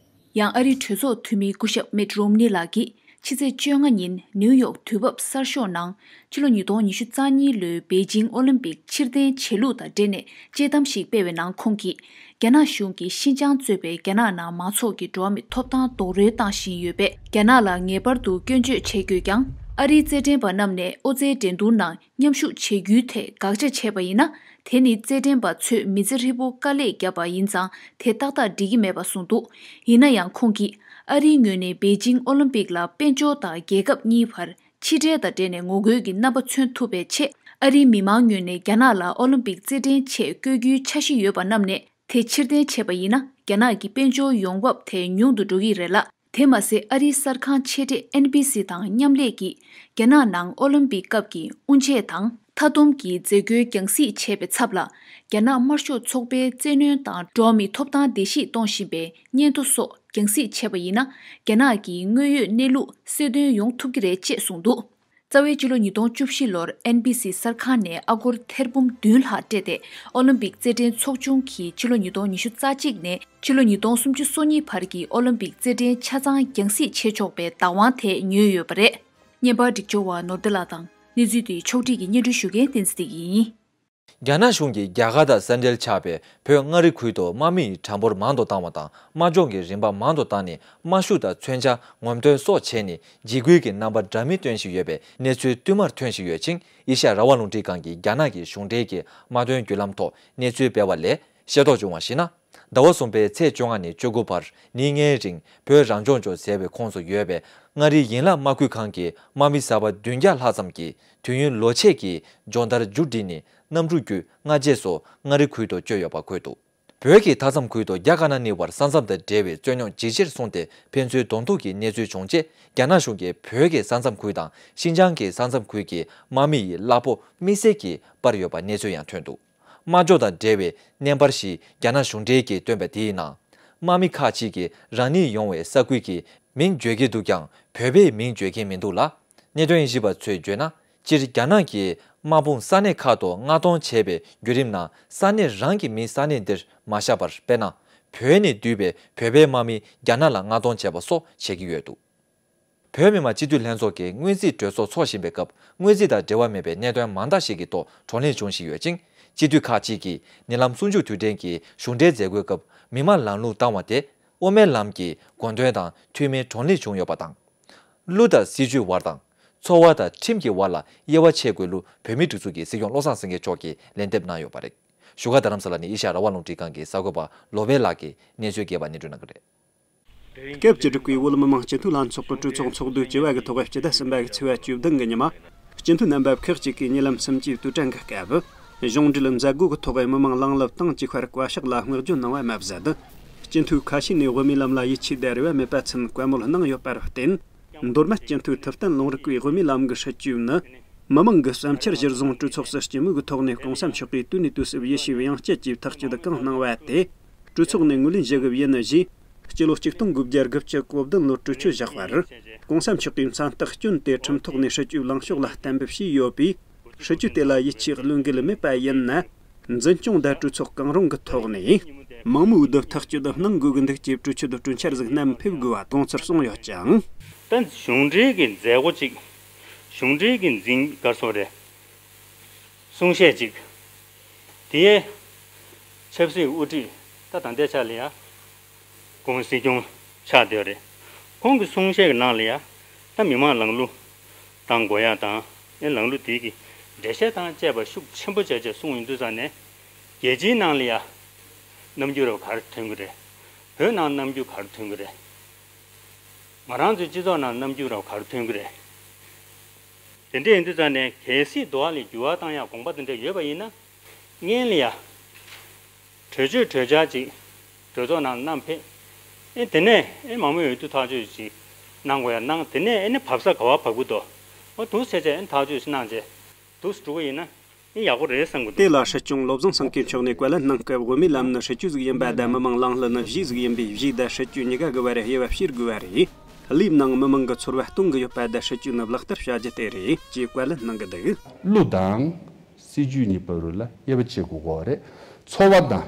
ཡང་ཨ་རིའི་གྲོས་ཚོགས་འཐུས་མི་སྐུ་ཞབས་མིད་རོམ་ནི་ལགས་ཀྱིས་ཕྱི་ཚེས་བཅོ་ལྔ་ཉིན་ནིའུ་ཡོག་དུས་བབ་གསར་ཤོག་ནང་ཕྱི་ལོ་ཉིས་སྟོང་ཉི་ཤུ་རྩ་གཉིས་ལོའི་པེ་ཅིང་ཨོ་ལིམ་པིག་ཕྱིར་འཐེན་བྱེད་ལུགས་དང་འབྲེལ་ནས་དཔྱད་གཏམ་ཞིག་སྤེལ་བའི་ནང་ཁོང་གིས། རྒྱ་ནག་གཞུང་གིས་ཤིན་ཅང་གཙོས་པའི་རྒྱ་ནག་ནང་མང་ཚོགས་ཀྱི་འགྲོ་བ་མིའི་ཐོབ་ཐང་རྡོག་རོལ་བཏང་བཞིན་ཡོད་པས། རྒྱ་ནག་ལ་ངེས་པར་དུ་སྐྱོན་བརྗོད་བྱེད་དགོས་ཀྱང་། ཨ་རིའི་རྩེད་འགྲན་པ་རྣམས་ནས་ཨོ་རྩལ་འགྲན་བསྡུར་ནང་མཉམ་ཞུགས་བྱེད་རྒྱུའི་ཐད་དགག་བྱ་བྱས་པ་ཡིན་ན། དེ་ནི་རྩེད་འགྲན་པ་ཚོས་མི་ཚེ་ཧྲིལ་པོ་དཀའ་ལས་བརྒྱབ་པ་ཡིན་ཙང་། དེ་ཏག་ཏག་འགྲིག་གི་མེད་པ་གསུངས་འདུག་ཡིན་ན་ཡང་། ཁོང་གིས་ཨ་རིའི་ངོས་ནས་པེ་ཅིང་ཨོ་ལིམ་པིག་ལ་དཔལ་འབྱོར་དང་རྒྱལ་ཁབ་གཉིས་བར་ཕྱི་འབྲེལ་དང་འབྲེལ་ནས་ངོ་རྒོལ་གྱི་རྣམ་པ་མཚོན་ཐུབ་པའི་ཆེད། ཨ་རིའི་མི་མང་ངོས་ནས་རྒྱ་ནག་ལ་ཨོ་ལིམ་པིག་རྩེད་འགྲན་ཆེད་བསྐོས་རྒྱུའི་འཆར་གཞི་ཡོད་པ་རྣམས་ནས། དེ་ཕྱིར་འཐེན་བྱས་པ་ཡིན་ན། རྒྱ་ནག་གི་དཔལ་འབྱོར་ཡོང་འབབ་དེ་ཉུང་དུ་འགྲོ་གི་རེད་ལ། དེ་མ་ཟད། ཨ་རིའི་གསར་ཁང་ཆེ་གྲས་ཨེན་བི་སི་དང་མཉམ་ལས་ཀྱིས། རྒྱ་ནག་ནང་ཨོ་ལིམ་པིག་སྐབས་ཀྱི་དབུ་འབྱེད་དང་། མཐའ་སྡོམ་གྱི་མཛད་སྒོའི་རྒྱང་སྲིང་བྱས་པའི་ཚབ་ལ། རྒྱ་ནག་དམར་ཤོག་ཚོགས་པའི་བཙན་གནོན་དང་། འགྲོ་བ་མིའི་ཐོབ་ཐང་བརྡལ་བཤིག་གཏོང་བཞིན་པའི་སྙན་ཐོ་སོགས་རྒྱང་སྲིང་བྱས་པ་ཡིན་ན། རྒྱ་ནག་གི་དངོས་ཡོད་གནས་ལུགས་གསལ་སྟོན་ཡོང་ཐུབ་ཀྱི་རེད་ཅེས་གསུངས་འདུག་རྩ་བའི་ཕྱི་ལོ་ཉིས་སྟོང་བཅུ་བཞི་ལོར་ཨེན་བི་སི་གསར་ཁང་ནས་ཨ་སྒོར་ཐེར་འབུམ་བདུན་ལྷག་སྤྲད་དེ། ཨོ་ལིམ་པིག་རྩེད་འགྲན་ཚོགས་ཆུང་གིས་ཕྱི་ལོ་ཉིས་སྟོང་ཉི་ཤུ་རྩ་གཅིག་ནས་ཕྱི་ལོ་ཉིས་སྟོང་སུམ་ཅུ་སོ་གཉིས་བར་གྱི་ཨོ་ལིམ་པིག་རྩེད་འགྲན་ཆ་ཚང་རྒྱང་སྲིང་བྱེད་ཆོག་པའི་བདག་དབང་དེ་ཉོས་ཡོད་པ་རེད། བརྙན་པར་སྒྲིག་སྦྱོར་བ་ནོར་བདེ་ལགས་དང་། གནས་ཚུལ་དེའི་ཕྱོགས་སྒྲིག་གིས་སྙན་སྒྲོན་ཞུ་མཁན་བསྟན་འཛིན་བདེ་སྐྱིད་ཡིན། རྒྱ་ནག་གཞུང་གིས་རྒྱ་གར་དང་ས་འབྲེལ་ཆགས་པའི་བོད་མངའ་རིས་ཁུལ་དུ་དམག་མི་ཡི་གྲངས་འབོར་མང་དུ་བཏང་བ་དང་། དམག་སྦྱོང་གི་རིམ་པ་མང་དུ་བཏང་ནས། དམག་ཤུགས་དང་མཚོན་ཆ་ངོམ་སྟོན་སོགས་བྱས་ནས། འཇིགས་སྐུལ་གྱི་རྣམ་པ་འདྲ་མིན་སྟོན་བཞིན་ཡོད་པའི་གནས་ཚུལ་བསྟུད་མར་ཐོན་བཞིན་ཡོད་ཅིང་། ཨེ་ཤ་ཡ་རང་དབང་རླུང་འཕྲིན་ཁང་གིས་རྒྱ་ནག་གི་གཞུང་འབྲེལ་གྱི་དམག་དོན་བརྒྱུད་ལམ་ཐོག་གནས་ཚུལ་སྤེལ་བ་ལས་ཤེས་རྟོགས་བྱུང་བར་གཞིགས་ན། ཟླ་བ་གསུམ་པའི་ཚེས་བཅོ་ལྔ་ནས་བཅུ་དགུ་བར་ཉིན་ལྔའི་རིང་བོད་རང་སྐྱོང་ལྗོངས་ཟེར་བའི་ཁོངས་སུ་ཡོད་པའི་མངའ་རིས་ཡན་ལག་དམག་ཁུལ་ཁང་གི་དམག་མི་གསར་པ་བདུན་བརྒྱ་ལྷག་ཙམ་གྱིས། དུས་ཡུན་ལོ་ཕྱེད་ཀྱི་སྦྱོང་བརྡར་མཇུག་བསྒྲིལ་ནས། གནམ་གྲུ་བརྒྱུད་སྔ་རྗེས་སུ་མངའ་རིས་ཁུལ་དུ་བསྐྱོད་ཡོད་པ་འཁོད་འདུག་བོད་ཀྱི་མཐའ་མཚམས་ཁུལ་དུ་རྒྱ་དཀར་ནག་གཉིས་བར་ས་མཚམས་དང་འབྲེལ་བའི་རྩོད་རྙོག་ཇེ་ཆེར་སོང་སྟེ། ཕན་ཚུན་གདོང་ཐུག་གི་གནས་ཚུལ་བྱུང་རྗེས། རྒྱ་ནག་གཞུང་གིས་བོད་ཀྱི་ས་མཚམས་ཁུལ་དང་ཤིན་ཅང་གི་ས་མཚམས་ཁུལ་གྱི་དམག་མི་ཡི་གླ་ཕོགས་དམིགས་བསལ་གྱིས་སྤར་ཡོད་པ་གནས་ཚུལ་ཡང་ཐོན་འདུག། དམག་འཇོག་དང་འབྲེལ་བའི་བརྙན་པར་ཞིག་རྒྱ་ནག་གཞུང་འབྲེལ་གྱིས་བཏོན་པ་དེའི་ནང་། དམག་མི་ཁག་ཅིག་གིས་རང་ཉིད་ཡོང་བའི་ས་ཁུལ་གྱི་མིང་བརྗོད་ཀྱི་འདུག་ཀྱང་། བོད་པའི་མིང་བརྗོད་མཁན་མི་འདུག་ལ། གནད་དོན་དབྱེ་ཞིབ་པ་ཚོས་བརྗོད་ན། སྤྱིར་རྒྱ་ནག་གིས་དམག་དཔུང་ས་གནས་ཁག་ཏུ་མངགས་གཏོང་བྱས་པའི་བརྒྱུད་རིམ་ནང་། ས་གནས་རང་གི་མི་ས་གནས་འདིར་མ་བཞག་པར། དཔེར་ན། བོད་ནས་བསྡུས་པའི་བོད་པའི་དམག་མི་རྒྱ་ནག་ལ་མངགས་གཏོང་བྱས་པ་སོགས་བྱེད་ཀྱི་ཡོད་འདུག། བོད་མི་མང་སྤྱི་འཐུས་ལྷན་ཚོགས་ཀྱི་སྔོན་རྩིས་གྲོས་ཚོགས་འཚོགས་བཞིན་པའི་སྐབས། སྔོན་རྩིས་དང་འབྲེལ་བ་མེད་པའི་གནད་དོན་མང་དག་ཞིག་གི་ཐོག་བགྲོ་གླེང་བྱུང་བཞིན་ཡོད་ཅིང་། སྤྱི་འཐུས་ཁག་ཅིག་གིས་ཉེ་ལམ་གསུམ་བཅུ་དུས་དྲན་གྱི་གཞུང་འབྲེལ་མཛད་སྒོའི་སྐབས། མི་མང་ལམ་ལྷོང་བཏང་བ་དེ་དབུ་མའི་ལམ་གྱི་དགོངས་དོན་དང་མཐུན་མིན་བགྲོ་གླེང་བྱུང་ཡོད་པ་དང་། གླུ་དང་སྲིད་བྱུས་བར་དང་། འཚོ་བ་དང་ཁྲིམས་ཀྱི་བར་ལ་དབྱེ་བ་ཕྱེ་དགོས་ལུགས། བོད་མིའི་སྒྲིག་འཛུགས་ཀྱི་སྲིད་སྐྱོང་བློ་བཟང་སེང་གེ་མཆོག་གིས་ལན་འདེབས་གནང་ཡོད་པ་རེད། བཞུགས་སྒར་རྡ་རམ་ས་ལ་ནས་ཨེ་ཤ་ཡ་རང་དབང་རླུང་འཕྲིན་ཁང་གི་གསར་འགོད་པ་ལོ་པཎ་ལགས་ཀྱིས་གནས་ཚུལ་རྒྱས་པ་སྙན་སྒྲོན་གནང་གི་རེད། སྐབས་བཅུ་དྲུག་པའི་བོད་མི་མང་སྤྱི་འཐུས་ལྷན་ཚོགས་ཀྱི་གྲོས་ཚོགས་ཚོགས་དུས་བཅུ་བ་གི་ཐོག་སྤྱི་ཟླ་གསུམ་པ་གི་ཚེས་པ་བཅུ་བདུན་གི་ཉི་མ། སྤྱི་འཐུས་རྣམ་པ་ཁག་ཅིག་གིས་ཉེ་ལམ་གསུམ་བཅུའི་དུས་དྲན་གྱི་སྐབས། གཞུང་འབྲེལ་མཛད་སྒོ་གི་ཐོག་མི་མང་ལང་ལབ་དང་། བཅས་ཁར་བཀའ་ཤག་ལ་བསྔགས་བརྗོད་གནང་བ་མ་ཟད། སྤྱི་འཐུས་ཁ་ཤས་ནས་དབུ་མའི་ལམ་ལ་ཡིད་ཆེས་དང་རེ་བ་མེད་པ་ཚུན་བཀའ་མོལ་གནང་ཡོད་པར་བརྟེན། མདོ་སྨད་སྤྱི་འཐུས་ཐུབ་བསྟན་ལུང་རིགས་ཀྱིས་དབུ་མའི་ལམ་གྱི་སྲིད་བྱུས་ནི། མི་མང་གི་བསམ་འཆར་གཞིར་བཟུང་གྲོས་ཚོགས་སུ་སྤྱི་མོས་ཀྱི་ཐོག་ནས་གོང་ས་མཆོག་གིས་དུས་ནས་དུས་སུ་ཡིད་ཆེས་ཡང་སྐྱེད་ཀྱིས་ཐག་གཅོད་གང་གནང་བ་དེ། གྲོས་ཚོགས་ནས་ངོས་ལེན་ཞུ་དགོས་པ་ཡིན་ཞེས། སྤྱི་ལོ་ཆིག་སྟོང་དགུ་བརྒྱ་དགུ་བཅུ་གོ་བདུན་ལོར་གྲོས་ཆོད་བཞག་པར། གོང་ས་མཆོག་གིས་མཚན་རྟགས་བསྐྱོན་ཏེ་ཁྲིམས་ཐོག་ནས་སྲིད་བྱུས་ལངས་ཕྱོགས་ལ་གཏན་འབེབས་བྱས་ཡོད་པས། སྲིད་བྱུས་དེ་ལ་ཡིད་ཆེས་བློས་འགེལ་མེད་པ་ཡིན་ན། འཛིན་སྐྱོང་དང་གྲོས་ཚོགས་གང་རུང་གི་ཐོག་ནས། མང་མོས་འོས་བསྡུ་ཐག་གཅོད་གནང་དགོས་ཀྱི་འདུག་ཅེས་གྲོས་ཆོད་དུ་གྲོས་འཆར་ཟིག་བསྣམས་ཕེབས་དགོས་པ་དགོངས་ཚུལ་གསུངས་ཡོད་ཅིང་། ད་གཞུང་འབྲེལ་གྱི་མཛད་སྒོ་ཅིག། གཞུང་འབྲེལ་གྱི་འཛིན་ག་རེ་ཟེར་དགོས་རེད། གསུང་བཤད་ཅིག། དེའི་ཆབ་སྲིད་དབུ་ཁྲིད་ད་ད་ལྟའི་ཆ་ལ་ཡ། ཁོང་སྲིད་སྐྱོང་ཆགས་བསྡད་ཡོད་རེད། ཁོང་གི་གསུང་བཤད་ཀྱི་ནང་ལ་ཡ། ད་མི་མང་ལམ་ལྷོང་བཏང་དགོས་ཡ་དང་། ཨེ་ལམ་ལྷོང་དེ་གི་འགྲེལ་བཤད་དང་བཅས་པ་ཤུགས་ཆེན་པོ་བྱས་བྱས་གསུངས་ཡོང་དུས་ཙང་ནས། རྒྱལ་སྤྱིའི་ནང་ལ་ཡ། རྣམ་འགྱུར་ག་རེ་ཐོན་གྱི་རེད། བོད་ནང་རྣམ་འགྱུར་ག་རེ་ཐོན་གྱི་རེད། ང་རང་ཚོའི་སྤྱི་ཚོགས་ནང་རྣམ་འགྱུར་ག་རེ་ཐོན་གྱི་རེད། དེ་འདྲ་ཡིན་དུས་ཙང་ནས་གལ་སྲིད་འདུག་ཨ་ལས་འགྱུར་བ་བཏང་ཡག་དགོངས་པ་དེ་འདྲ་ཡོད་པ་ཡིན་ན། སྔོན་ལ་ཡ། གྲོས་ཆོད་གྲོས་འཆར་ཅིག་གྲོས་ཚོགས་ནང་བསྣམས་ཕེབས། ཨེ་དེ་ནས་ཨེ་མང་མོས་འོས་བསྡུ་ཐག་གཅོད་ཅིག་གནང་དགོས་ཡ་གནང་། དེ་ནས་ཨེ་ནི་བབས་ས་ག་བ་བབས་ཀྱི་འདུག། འོ་འདུག་སེ་བྱས་ཨེ་ཐག་གཅོད་ཅིག་གནང་རྗེས་འདུག་སེ་འགྲོ་གི་ཡིན་ན་ཨེ་ཡག་པོ་རེད་བསམ་གྱི་འདུག། དེ་ལ་སྲིད་སྐྱོང་བློ་བཟང་སེང་གེ་མཆོག་ནས་བཀའ་ལན་གནང་སྐབས། དབུ་མའི་ལམ་ནི་སྲིད་བྱུས་ཟིག་ཡིན་པ་དང་། མི་མང་ལང་ལ་ནི་གཞས་ཟིག་ཡིན་པས། གཞས་དང་སྲིད་བྱུས་གཉིས་ཀ་གི་བར་དབྱེ་བ་ཕྱེ་དགོས་པ་རེད། གླུའི་ནང་མི་མང་གི་ཚོར་བ་སྟོན་གྱི་ཡོད་པ་དང་། སྲིད་བྱུས་ནི་ལག་བསྟར་བྱ་རྒྱུ་དེ་རེད་ཅེས་བཀའ་ལན་གནང་གི་འདུག། གླུ་དང་། སྲིད་བྱུས་གཉིས་བར་རུ་ལ་དབྱེ་བ་ཕྱེ་དགོས་ཀྱི་རེད། འཚོ་བ་དང་།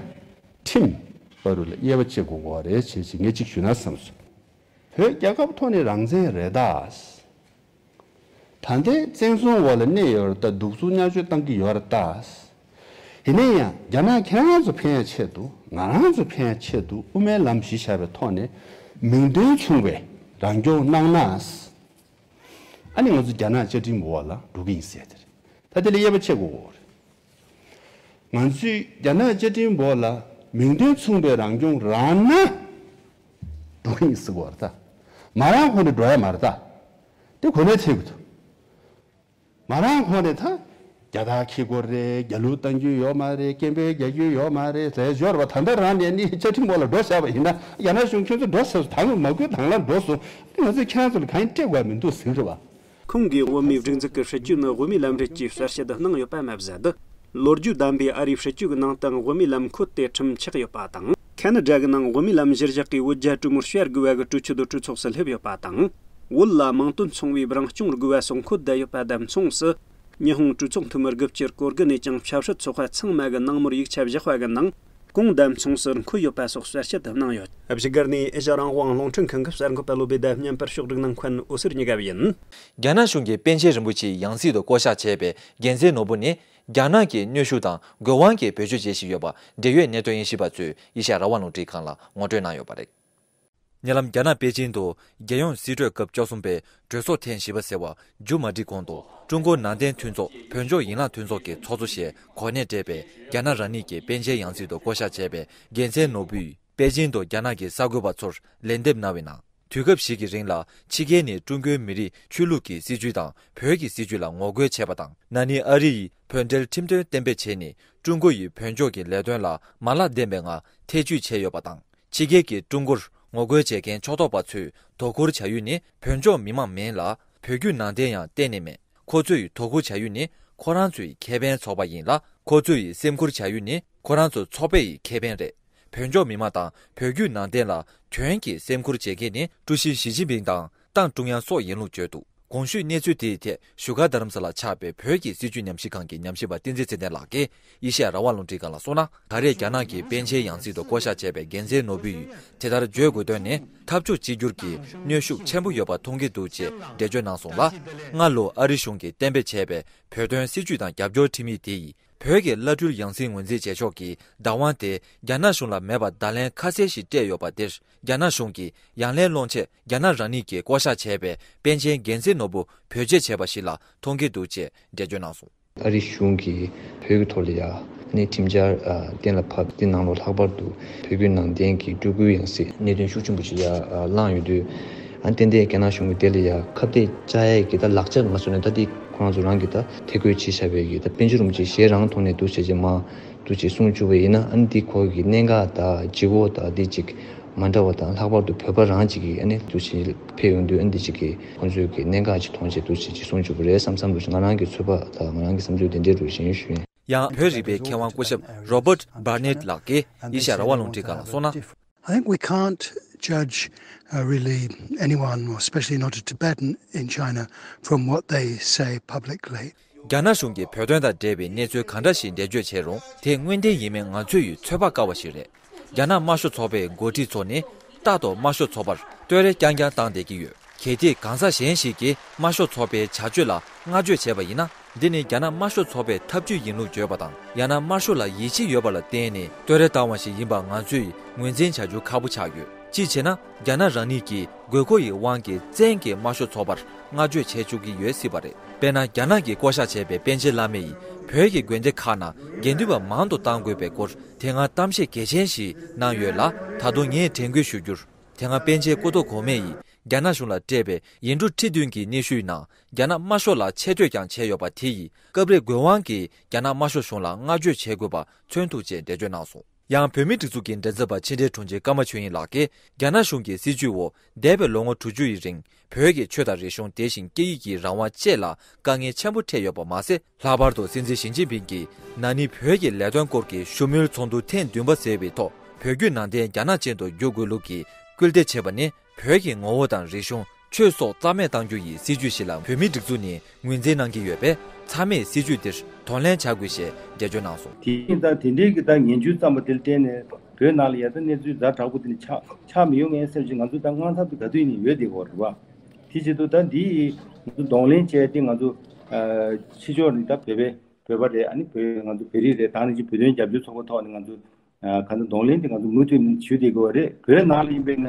ཁྲིམས་བར་རུ་ལ་དབྱེ་བ་ཕྱེ་དགོས་ཀྱི་རེད་ཅེས་ཅིག་ངས་ཅིག་ཞུས་ན་བསམ་སོང་། བོད་རྒྱལ་ཁབ་ཐོག་ནས་རང་བཙན་རེད་ད། ད་ལྟའི་བཙན་བཟུང་འོག་ལ་གནས་ཡོད་རེད་ད། སྡུག་རྩུབ་བརྙས་བཅོས་བཏང་གི་ཡོད་རེད་ད། ཡིན་ན་ཡང་རྒྱ་ནག་ཁྱེད་རང་ཚོ་ཕན་ཡ་ཆེད་དུ། ང་རང་ཚོ་ཕན་ཡ་ཆེད་དུ་དབུ་མའི་ལམ་གཞི་བཞག་པའི་ཐོག་ནས་མིང་དོན་མཚུངས་པའི་རང་སྐྱོང་གནང་ན། ཨ་ནི་ང་ཚོ་རྒྱ་ནག་བཅའ་ཁྲིམས་འོག་ལ་འགྲོ་གི་ཡིན་ཟེར་དེ་རེད། ད་དེ་ལ་དབྱེ་བ་ཕྱེ་དགོས་རེད། ང་ཚོས་རྒྱ་ནག་བཅའ་ཁྲིམས་འོག་ལ་མིང་དོན་མཚུངས་པའི་རང་སྐྱོང་རག་ན་འགྲོ་གི་ཡིན་ཟེར་གོ་རེད་ད། མ་རག་གོང་ནས་འགྲོ་ཡ་མ་རེད་ད། དེ་གོ་གནས་འཚོལ་གི་འདུག། མ་རག་གོང་ནས་ད་རྒྱ་དར་འཁྱེར་དགོས་རེད། རྒྱ་གླུ་གཏོང་རྒྱུ་ཡོད་མ་རེད། སྐད་འབོད་རྒྱག་རྒྱུ་ཡོད་མ་རེད་ཟེར་འབྱོར་བ། ད་ལྟ་རང་ནས་ནི་བཅའ་ཁྲིམས་འོག་ལ་འགྲོ་བཞག་པ་ཡིན་ན། རྒྱ་ནག་གཞུང་ཁྱོད་ཚོ་འགྲོ་ཟེར་སོང་། ད་ངོ་མ་དགོས། དང་བླངས་འགྲོ་སོང་། དེ་ང་ཚོས་ཁྱེད་རང་ཚོ་ལ་གང་ཡང་སྤྲད་དགོས་མི་འདུག་ཟེར་གི་རེད་བ། ཁོང་གིས་དབུ་མའི་སྒྲིག་འཛུགས་ཀྱི་སྲིད་བྱུས་ནི་དབུ་མའི་ལམ་རེད་ཅེས་གསལ་བཤད་གནང་ཡོད་པ་མ་ཟད། ལོ་རྒྱུས་ལྡན་པའི་ཨ་རིའི་སྲིད་བྱུས་ཀྱི་ནང་དུའང་དབུ་མའི་ལམ་འཁོད་དེ་ཁྲིམས་ཆགས་ཡོད་པ་དང་། ཁ་ན་ཌ་གི་ནང་དབུ་མའི་ལམ་གཞིར་བཞག་གི་བོད་རྒྱ་གྲོས་མོལ་བྱ་དགོས་པ་གི་གྲོས་ཆོད་དུ་གྲོས་ཚོགས་སུ་སླེབས་ཡོད་པ་དང་། བོད་ལ་མིང་དོན་མཚུངས་པའི་རང་སྐྱོང་དགོས་པ་སོགས་འཁོད་བསྡད་ཡོད་པ་དང་མཚུངས་སུ། ཉི་ཧོང་གྲོས་ཚོགས་འཐུས་མི་དགུ་བཅུ་སྐོར་གི་ནས་ཀྱང་ཆབ་སྲིད་ཚོགས་པ་ཚང་མ་གི་ནང་མོལ་ཡིག་ཆ་བཞག་པ་གི་ནང་གོང་དང་མཚུངས་སུ་འཁོད་ཡོད་པ་སོགས་གསལ་བཤད་གནང་ཡོད། བཞུགས་སྒར་ནས་ཨེ་ཤ་རང་དབང་རླུང་འཕྲིན་ཁང་གི་གསར་འགོད་པ་བློ་བྷེ་དང་། བརྙན་པར་ཕྱོགས་སྒྲིག་གནང་མཁན་འོད་ཟེར་གཉིས་ཀ་ཡིན། རྒྱ་ནག་གཞུང་གིས་པཎ་ཆེན་རིན་པོ་ཆེའི་ཡང་སྲིད་དུ་བསྐོ་གཞག་བྱས་པའི་རྒྱལ་མཚན་ནོར་བུ་ནི། རྒྱ་ནག་གི་གནོན་ཤུགས་དང་རྒོལ་དབང་གིས་བེད་སྤྱོད་བྱེད་བཞིན་ཡོད་པ། འབྲེལ་ཡོད་གནད་དོན་དབྱེ་ཞིབ་པ་ཚོས་ཨེ་ཤ་ཡ་རང་དབང་རླུང་འཕྲིན་ཁང་ལ་ངོ་སྤྲོད་གནང་ཡོད་པ་རེད། ཉེ་ལམ་རྒྱ་ནག་པེ་ཅིང་དུ་རྒྱལ་ཡོངས་སྲིད་གྲོས་སྐབས་བཅུ་གསུམ་པའི་གྲོས་ཚོགས་ཐེངས་བཞི་པ་ཟེར་བ་མཇུག་མ་སྒྲིལ་གོང་དུ། ཀྲུང་གོ་ནང་བསྟན་མཐུན་ཚོགས་བོད་ལྗོངས་ཡན་ལག་མཐུན་ཚོགས་ཀྱི་ཚོགས་གཙོ་ཞེས་གོ་གནས་སྤྲད་པའི་རྒྱ་ནག་རང་ཉིད་ཀྱི་པཎ་ཆེན་ཡང་སྲིད་དུ་བསྐོ་གཞག་བྱས་པའི་རྒྱལ་མཚན་ནོར་བུས། པེ་ཅིང་དུ་རྒྱ་ནག་གི་གསར་འགོད་པ་ཚོར་ལན་འདེབས་གནང་བའི་ནང་། དུས་སྐབས་ཤིག་གི་རིང་ལ་ཕྱི་རྒྱལ་ནས་ཀྲུང་གོའི་མི་རིགས་ཆོས་ལུགས་ཀྱི་སྲིད་བྱུས་དང་བོད་ཀྱི་སྲིད་བྱུས་ལ་ངོ་རྒོལ་བྱས་པ་དང་། ན་ནིང་ཨ་རི་ཡིས་བོད་འབྲེལ་ཁྲིམས་དོན་གཏན་འབེབས་བྱས་ནས། ཀྲུང་གོ་ཡིས་བོད་ལྗོངས་ཀྱི་ལས་དོན་ལ་མ་ལག་ལྡན་པའི་ངང་ཐེ་བྱུས་བྱས་ཡོད་པ་དང་། ཕྱི་རྒྱལ་གྱི་ཀྲུང་གོར་ངོ་རྒོལ་བྱེད་མཁན་ཕྱོགས་གཏོགས་པ་ཚོས་དོ་ཁུར་བྱ་ཡུལ་ནི་བོད་ལྗོངས་མི་མང་མིན་ལ། བོད་བརྒྱུད་ནང་བསྟན་ཡང་གཏན་ནས་མེད། ཁོ་ཚོས་དོ་ཁུར་བྱ་ཡུལ་ནི་ཁོ་རང་ཚོའི་ཁེ་ཕན་ཚོགས་པ་ཡིན་ལ། ཁོ་ཚོས་སེམས་ཁུར་བྱ་ཡུལ་ནི་ཁོ་རང་ཚོ་ཚོགས་པའི་ཁེ་ཕན་རེད། བོད་ལྗོངས་མི་མང་དང་བོད་བརྒྱུད་ནང་བསྟན་ལ་དོན་གྱིས་སེམས་ཁུར་བྱེད་མཁན་ནི་ཀྲུའུ་ཞི་ཞི་ཅིན་ཕིང་དང་ཏང་ཀྲུང་དབྱང་སོགས་ཡིན་ལུགས་བརྗོད་འདུག། གོང་ཞུས་གནས་ཚུལ་དེའི་ཐད་བཞུགས་སྒར་རྡ་རམ་ས་ལར་ཆགས་པའི་བོད་ཀྱི་སྲིད་བྱུས་ཉམས་ཞིབ་ཁང་གི་ཉམས་ཞིབ་པ་བསྟན་འཛིན་ཚེ་བརྟན་ལགས་ཀྱིས་ཨེ་ཤ་ཡ་རང་དབང་རླུང་འཕྲིན་ཁང་ལ་གསུངས་ན། ད་རེས་རྒྱ་ནག་གིས་པཎ་ཆེན་ཡང་སྲིད་དུ་བསྐོ་བཞག་བྱས་པའི་རྒྱལ་མཚན་ནོར་བུ་ཡིས་དེ་ལྟར་བརྗོད་དགོས་དོན་ནི་འཐབ་ཕྱོགས་གཅིག་གྱུར་གྱི་གནོན་ཤུགས་ཆེན་པོ་ཡོད་པ་མཐོང་གི་འདུག་ཅེས་འགྲེལ་བརྗོད་གནང་སོང་ལ། སྔ་ལོ་ཨ་རི་གཞུང་གིས་གཏན་འབེབས་བྱས་པའི་བོད་དོན་སྲིད་བྱུས་དང་རྒྱབ་སྐྱོར་ཁྲིམས་ཡིག་དེ་ཡིས། བོད་ཀྱི་བླ་སྤྲུལ་ཡང་སྲིད་ངོས་འཛིན་བྱེད་ཕྱོགས་ཀྱི་བདག་དབང་དེ་རྒྱ་ནག་གཞུང་ལ་མེད་པར་བརྡ་ལན་ཁ་གསལ་ཞིག་སྤྲད་ཡོད་པ་དེར། རྒྱ་ནག་གཞུང་གིས་ཡང་ལན་སློང་ཆེད་རྒྱ་ནག་རང་ཉིད་ཀྱིས་བསྐོ་བཞག་བྱས་པའི་པཎ་ཆེན་རྒྱལ་མཚན་ནོར་བུ་བེད་སྤྱོད་བྱས་པ་ཞིག་ལ་མཐོང་གི་འདུག་ཅེས་འགྲེལ་བརྗོད་གནང་སོང་། ཨ་རི་གཞུང་གིས་བོད་ཀྱི་ཐོག་ལ་ཡ་ནས་ཁྲིམས་འཆར་གཏན་ལ་ཕབ། དེ་ནང་ལོགས་ལྷག་པར་དུ་བོད་བརྒྱུད་ནང་བསྟན་གྱི་སྤྲུལ་སྐུའི་ཡང་སྲིད་གནད་དོན་ཤུགས་ཆེན་པོ་ཞིག་ཡ་བླངས་ཡོད་དུས། ཨ་ཏན་ཏན་རྒྱ་ནག་གཞུང་གིས་དེ་ལ་ཡ་ཁ་གཏད་བཅག་ཡས་ཀྱི་ད་ལག་ཆ་མ་བཟོ་ནས། ད་དེ་ཁོ་རང་ཚོ་རང་གིས་ད་ཐད་བསྐོས་བྱས་བཞག་པའི་གི་ད་པཎ་ཆེན་རིན་པོ་ཆེ་ཞལ་རང་ཐོག་ནས་འདུག་བྱས་རྗེས་མ་འདུག་ཅེས་གསུངས་བཅུག་པ་ཡིན་ན། ཨ་ནི་འདི་ཁོ་གི་གནད་འགག་དང་ལྗིད་ཁོག་དང་འདི་ཅིག་མ་འདྲ་བ་དང་། ལྷག་པར་དུ་བོད་པ་རང་ཅིག་གིས་ཨ་ནི་འདུག་ཅེས་ཕེབས་ཡོང་དུས། ཨ་ནི་འདི་ཅིག་གིས་ཁོང་ཚོས་གི་གནད་འགག་ཅིག་མཐོང་བྱས་འདུག་ཅེས་ཅིག་གསུངས་བཅུག་པ་རེད་བསམ་བསམ་འདུག་ཅེས་ང་རང་གི་ཚོད་དཔག་དང་ང་རང་གི་བསམ་ཚུལ་དེ་འདྲའི་རུ་ཞུ་ཡིན། ཡང་བོད་རིག་པའི་མཁས་དབང་སྐུ་ཞབས་Robert Barnett ལགས་ཀྱིས་ཨེ་ཤ་ཡ་རང་དབང་རླུང་འཕྲིན་ཁང་ལ་གསུངས་ན། I think we can't judge uh, really anyone, or especially not a Tibetan in China, from what they say publicly. རྒྱ་ནག་གཞུང་གིས་བོད་དོན་དང་འབྲེལ་བའི་གནས་ཚུལ་གང་འདྲ་ཞིག་འགྲེལ་བརྗོད་བྱས་རུང་། དེ་དངོས་བདེན་ཡིན་མིན་ང་ཚོས་ཡང་ཚོད་དཔག་དཀའ་བ་ཞིག་རེད། རྒྱ་ནག་དམར་ཤོག་ཚོགས་པའི་འགོ་ཁྲིད་ཚོ་ནི་རྟག་ཏུ་དམར་ཤོག་ཚོགས་པར་བསྟོད་ར་རྐྱང་རྐྱང་བཏང་བསྡད་ཀྱི་ཡོད། གལ་ཏེ་གང་ཟག་གཞན་ཞིག་གིས་དམར་ཤོག་ཚོགས་པའི་བྱ་སྤྱོད་ལ་བསྔགས་བརྗོད་བྱས་པ་ཡིན་ན། འདི་ནི་རྒྱ་ནག་དམར་ཤོག་ཚོགས་པའི་ཐབས་ཇུས་ཡིན་ལུགས་བརྗོད་པ་དང་། ཡང་ན་དམར་ཤོག་ལ་ཡིད་ཆེས་ཡོད་པ་ལ་བརྟེན་ནས་བསྟོད་ར་བཏང་བ་ཞིག་ཡིན་པ་ང་ཚོས་ངོས་འཛིན་བྱ་རྒྱུ་ཁག་པོ་ཆགས་ཡོད། གཅིག་བྱས་ན། རྒྱ་ནག་རང་ཉིད་ཀྱི་དགོས་མཁོ་ཡི་དབང་གིས་བཙན་གྱིས་དམར་ཤོག་ཚོགས་པར་བསྔགས་བརྗོད་བྱེད་བཅུག་གི་ཡོད་སྲིད་པ་རེད། དཔེར་ན། རྒྱ་ནག་གིས་བསྐོ་བཞག་བྱས་པའི་པཎ་ཆེན་བླ་མ་ཡིས་བོད་ཀྱི་དགོན་སྡེ་ཁག་ནང་དགེ་འདུན་པ་མང་དུ་གཏང་དགོས་པའི་སྐོར་དེ་སྔ་གཏམ་བཤད་གལ་ཆེན་ཞིག་གནང་ཡོད་ལ། ད་དུང་ངས་དྲན་སྐུལ་ཞུ་རྒྱུར། དེ་སྔ་པཎ་ཆེན་སྐུ་ཐོག་གོང་མ་ཡིས་རྒྱ་ནག་གཞུང་ལ་སྤྲད་པའི་ཡིག་འབྲུ་ཁྲི་བདུན་གྱི་སྙན་ཞུའི་ནང་། རྒྱ་ནག་དམར་ཤོག་ལ་ཆེ་བསྟོད་ཀྱང་བྱས་ཡོད་པ་དེ་ཡིས་སྐབས་རེ་དགོས་དབང་གིས་རྒྱ་ནག་དམར་ཤོག་གཞུང་ལ་བསྔགས་བརྗོད་བྱེད་དགོས་པ་མཚོན་ཐུབ་ཅེས་འགྲེལ་བརྗོད་གནང་སོང་། ཡང་། བོད་མིའི་སྒྲིག་འཛུགས་ཀྱི་མགྲིན་ཚབ་པ་ཕྱི་དྲིལ་དྲུང་ཆེ་ཀརྨ་ཆོས་དབྱིངས་ལགས་ཀྱིས། རྒྱ་ནག་གཞུང་གི་སྲིད་བྱུས་འོག་འདས་པའི་ལོ་ངོ་དྲུག་ཅུ་ཡི་རིང་བོད་ཀྱི་ཆོས་དང་རིག་གཞུང་། དེ་བཞིན་སྐད་ཡིག་གི་རང་དབང་བཅས་ལ་དཀའ་ངལ་ཆེན་པོ་འཕྲད་ཡོད་པ་མ་ཟད། ལྷག་པར་དུ་སྲིད་འཛིན་ཞི་ཅིན་ཕིང་གིས་ན་ནིང་བོད་ཀྱི་ལས་དོན་སྐོར་གྱི་བཞུགས་མོལ་ཚོགས་འདུ་ཐེངས་བདུན་པ་ཟེར་བའི་ཐོག་བོད་བརྒྱུད་ནང་བསྟན་རྒྱ་ནག་ཅན་དུ་བསྒྱུར་དགོས་ལུགས་ཀྱི་སྐུལ་འདེད་བྱས་པ་ནི། བོད་ཀྱི་ངོ་བོ་དང་རིག་གཞུང་། ཆོས་སོགས་རྩ་མེད་གཏང་རྒྱུ་ཡི་སྲིད་བྱུས་ཤིག་ལ་བོད་མིའི་སྒྲིག་འཛུགས་ནས་ངོས་འཛིན་གནང་གི་ཡོད་པས། ཚང་མས་སྲིད་བྱུས་འདིར་གདོང་ལེན་བྱ་དགོས་ཞེས་འགྲེལ་བརྗོད་གནང་སོང་། དེ་ཡིན་ཙང་དེ་འདྲའི་གི་ད་ངན་ཇུས་བརྩམས་པ་དེ་ལ་བརྟེན་ནས་བོད་ནང་ལ་ཡ་ད་གནས་ཚུལ་ཛ་དྲག་པོ་དེ་འདྲ་ཆགས་ཆགས་མི་ཡོང་ངས་བསམ་བཞིན་ང་ཚོ་ད་དངངས་འཚབ་ཏུ་ག་དུས་ཡིན་ཡོད་བསྡད་ཀྱི་ཡོད་རེད་པ། དེ་བྱེད་དུས་ད་འདི་ཡིས་ང་ཚོ་གདོང་ལེན་བྱས་ཏེ། ང་ཚོ་ཕྱི་ཕྱོགས་ནས་ད་བོད་པའི་བོད་པ་རེད། ཨ་ནི་བོད་ང་ཚོ་བོད་རིགས་རེད། ད་ནི་ཅིག་བོད་དོན་རྒྱབ་སྐྱོར་ཚོགས་པ་ཐོག་ནས་ང་ཚོ་ཨ་གང་ལྟར་གདོང་ལེན་དེ་ང་ཚོ་མུ་མཐུད་ནས་ཞུ་བསྡད་དགོས་པ་རེད། བོད་ནང་ལ་ཡིན་པས་ན་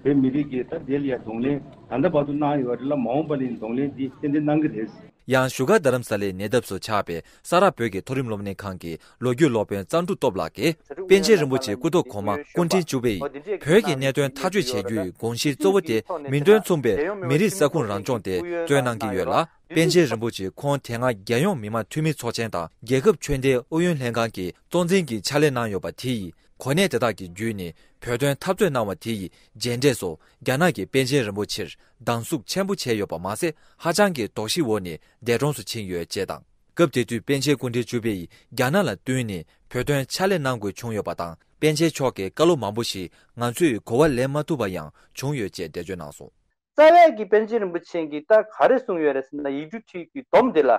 བོད་མི་རིགས་ཀྱིས་ད་དེ་ལ་ཡ་གདོང་ལེན་ད་ལྟ་བར་དུ་གནང་ཡོད་རེད་ལ། མ་འོངས་པ་ལ་ཡང་གདོང་ལེན་འདི་ཏན་ཏན་གནང་གི་རེད། ཡང་བཞུགས་སྒར་རྡ་རམ་ས་ལའི་ཉེ་འདབས་སུ་ཆགས་པའི་ས་རཱ་བོད་ཀྱི་མཐོ་རིམ་སློབ་གཉེར་ཁང་གི་ལོ་རྒྱུས་སློབ་དཔོན་གཙང་ཕྲུག་སྟོབས་ལགས་ཀྱིས། པཎ་ཆེན་རིན་པོ་ཆེ་སྐུ་ཐོག་གོང་མ་སྐུ་ཕྲེང་བཅུ་པ་ཡིས་བོད་ཀྱི་གནད་དོན་ཐག་གཅོད་བྱེད་རྒྱུའི་དགོངས་གཞིའི་གཙོ་བོ་དེ་མིང་དོན་མཚུངས་པའི་མི་རིགས་ས་ཁོངས་རང་སྐྱོང་དེ་བཏོན་གནང་གི་ཡོད་ལ། པཎ་ཆེན་རིན་པོ་ཆེ་ཁོང་དེ་སྔ་རྒྱལ་ཡོངས་མི་དམངས་འཐུས་མི་ཚོགས་ཆེན་དང་རྒྱལ་ཁབ་ཆོས་དོན་ཨུ་ཡོན་ལྷན་ཁང་གི་གཙོ་འཛིན་གྱི་ཕྱག་ལས་གནང་ཡོད་པ་དེ་ཡིས། གོ་གནས་དེ་དག་གི་བརྒྱུད་ནས་བོད་དོན་འཐབ་རྩོད་གནང་བ་དེ་ཡི་རྗེས་འབྲས་སུ། རྒྱ་ནག་གིས་པཎ་ཆེན་རིན་པོ་ཆེར་སྡང་ཟུག་ཆེན་པོ་བྱས་ཡོད་པ་མ་ཟད། ཧ་ཅང་གི་དོགས་གཞིའི་འོག་ནས་འདས་གྲོངས་སུ་ཕྱིན་ཡོད་ཅེས་དང་། སྐབས་དེ་དུས་པཎ་ཆེན་སྐུ་ཕྲེང་བཅུ་པ་ཡིས་རྒྱ་ནག་ལ་བསྟུན་ནས་བོད་དོན་ཕྱག་ལས་གནང་དགོས་བྱུང་ཡོད་པ་དང་། པཎ་ཆེན་མཆོག་གི་བཀའ་སློབ་མང་པོ་ཞིག་ང་ཚོས་གོ་བ་ལེན་མ་ཐུབ་པ་ཡང་བྱུང་ཡོད་ཅེས་འགྲེལ་བརྗོད་གནང་སོང་། རྩ་བའི་གི་པཎ་ཆེན་རིན་པོ་ཆེ་གིས་ད་ག་རེ་གསུངས་ཡོད་རེད་ཟེར་ན། ཡིག་འབྲུ་ཁྲིད་ཀྱི་སྡོམ་དེ་ལ།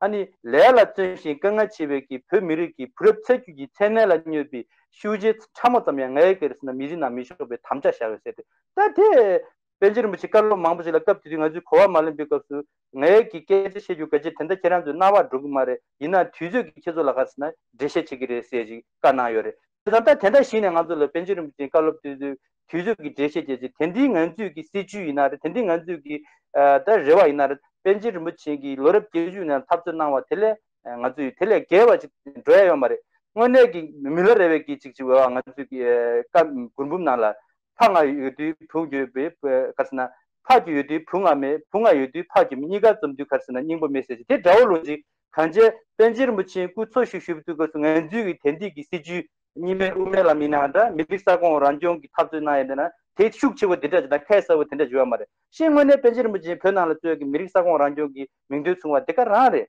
ཨ་ནི་ལས་ལ་བརྩོན་ཞིང་དཀའ་ངལ་ཆེ་བའི་གི་བོད་མི་རིགས་ཀྱི་བུ་རབས་ཚ་རྒྱུད་ཀྱི་མཚན་གནས་ལ་སྙོད་པའི་ཤུལ་རྗེས་ཕྲ་མོ་ཙམ་ཡང་ངའི་གེ་རེ་ཟེར་ན་མི་རིགས་ནང་མི་འཇོག་པའི་དམ་བཅའ་བཞག་ཡོད་ཟེར་ཏེ། ད་དེ་པཎ་ཆེན་རིན་པོ་ཆེ་བཀའ་སློབ་མང་པོ་ཞིག་ལ་སྐབས་དེ་དུས་ང་ཚོས་གོ་བ་མ་ལོན་པའི་སྐབས་སུ། ངའི་གི་སྐད་ཆ་བཤད་རྒྱུ་ག་ཅི་དེ་འདྲ་ཁྱེད་རང་ཚོའི་རྣ་བར་འགྲོ་གི་མ་རེད། ཡིན་ན་དུས་ཚོད་ཀྱིས་ཁྱེད་ཚོ་ལ་ག་རེ་ཟེར་ན་འགྲེལ་བཤད་བྱེད་ཀྱི་རེད་ཟེར་ཅིག་བཀའ་གནང་ཡོད་རེད། དེ་དང་ད་དེ་འདྲ་ཞིག་ནས་ང་ཚོ་ལ་པཎ་ཆེན་རིན་པོ་ཆེའི་བཀའ་སློབ་དེ་ཚོའི་དུས་ཚོད་ཀྱི་འགྲེལ་བཤད་བྱས་ཚེ། དེ་འདི་ང་ཚོས་ཀྱི་སྲིད་བྱུས་ཡིན་ན་རེད། དེ་འདི་ང་ཚོས་ཀྱི་ཨ་ད་རེ་བ་ཡིན་ན་རེད། པཎ་ཆེན་རིན་པོ་ཆེ་གིས་ལོ་རབས་བརྒྱད་ཅུ་ནང་འཐབ་རྩོད་གནང་བ་དེ་ལས་ང་ཚོས་དེ་ལས་བརྒལ་བ་ཅིག་འགྲོ་ཡ་ཡོད་མ་རེད། དངོས་གནས་ཀྱི་མི་ལ་རས་པའི་གི་ཅིག་ཅིག་འོས་པ། ང་ཚོས་ཀྱི་ཨ་བཀའ་མགུར་འབུམ་ནང་ལ། ཕ་ང་ཡོད་དུས་བུ་ཡོད་པའི་ག་རེ་ཟེར་ན། ཕ་གི་ཡོད་དུས་བུ་ང་མེད། བུ་ང་ཡོད་དུས་ཕ་གི་མེད། གཉིས་ཀ་འཛོམས་དུས་ག་རེ་ཟེར་ན་སྙིང་པོ་མེད་ཟེར་ཅིག་དེ་འདྲ་བོ་ལོ་ཅིག་གང་བྱས་པཎ་ཆེན་རིན་པོ་ཆེ་སྐུ་འཚོ་བཞུགས་བཞུགས་པའི་དུས་སྐབས་སུ་ང་ཚོའི་གི་དེང་དུས་ཀྱི་སྲིད་བྱུས་གཉིས་སྨན་དབུ་མའི་ལམ་ཡིན་ནའང་འདྲ། མི་རིགས་ས་ཁོངས་རང་སྐྱོང་གི་འཐབ་རྩོད་གནང་ཡ་འདི་ན་དེ་ཤུགས་ཆེ་བོ་དེ་འདྲ་ཅིག་དང་ཁ་གསལ་བོ་དེ་འདྲ་ཅིག་ཡོད་མ་རེད། ཤེས་དངོས་གནས་པཎ་ཆེན་རིན་པོ་ཆེ་བོད་ནང་ལ་གཙོས་ཀྱི་མི་རིགས་ས་ཁོངས་རང་སྐྱོང་གི་མིང་དོན་མཚུངས་པ་དེ་ག་རང་རེད།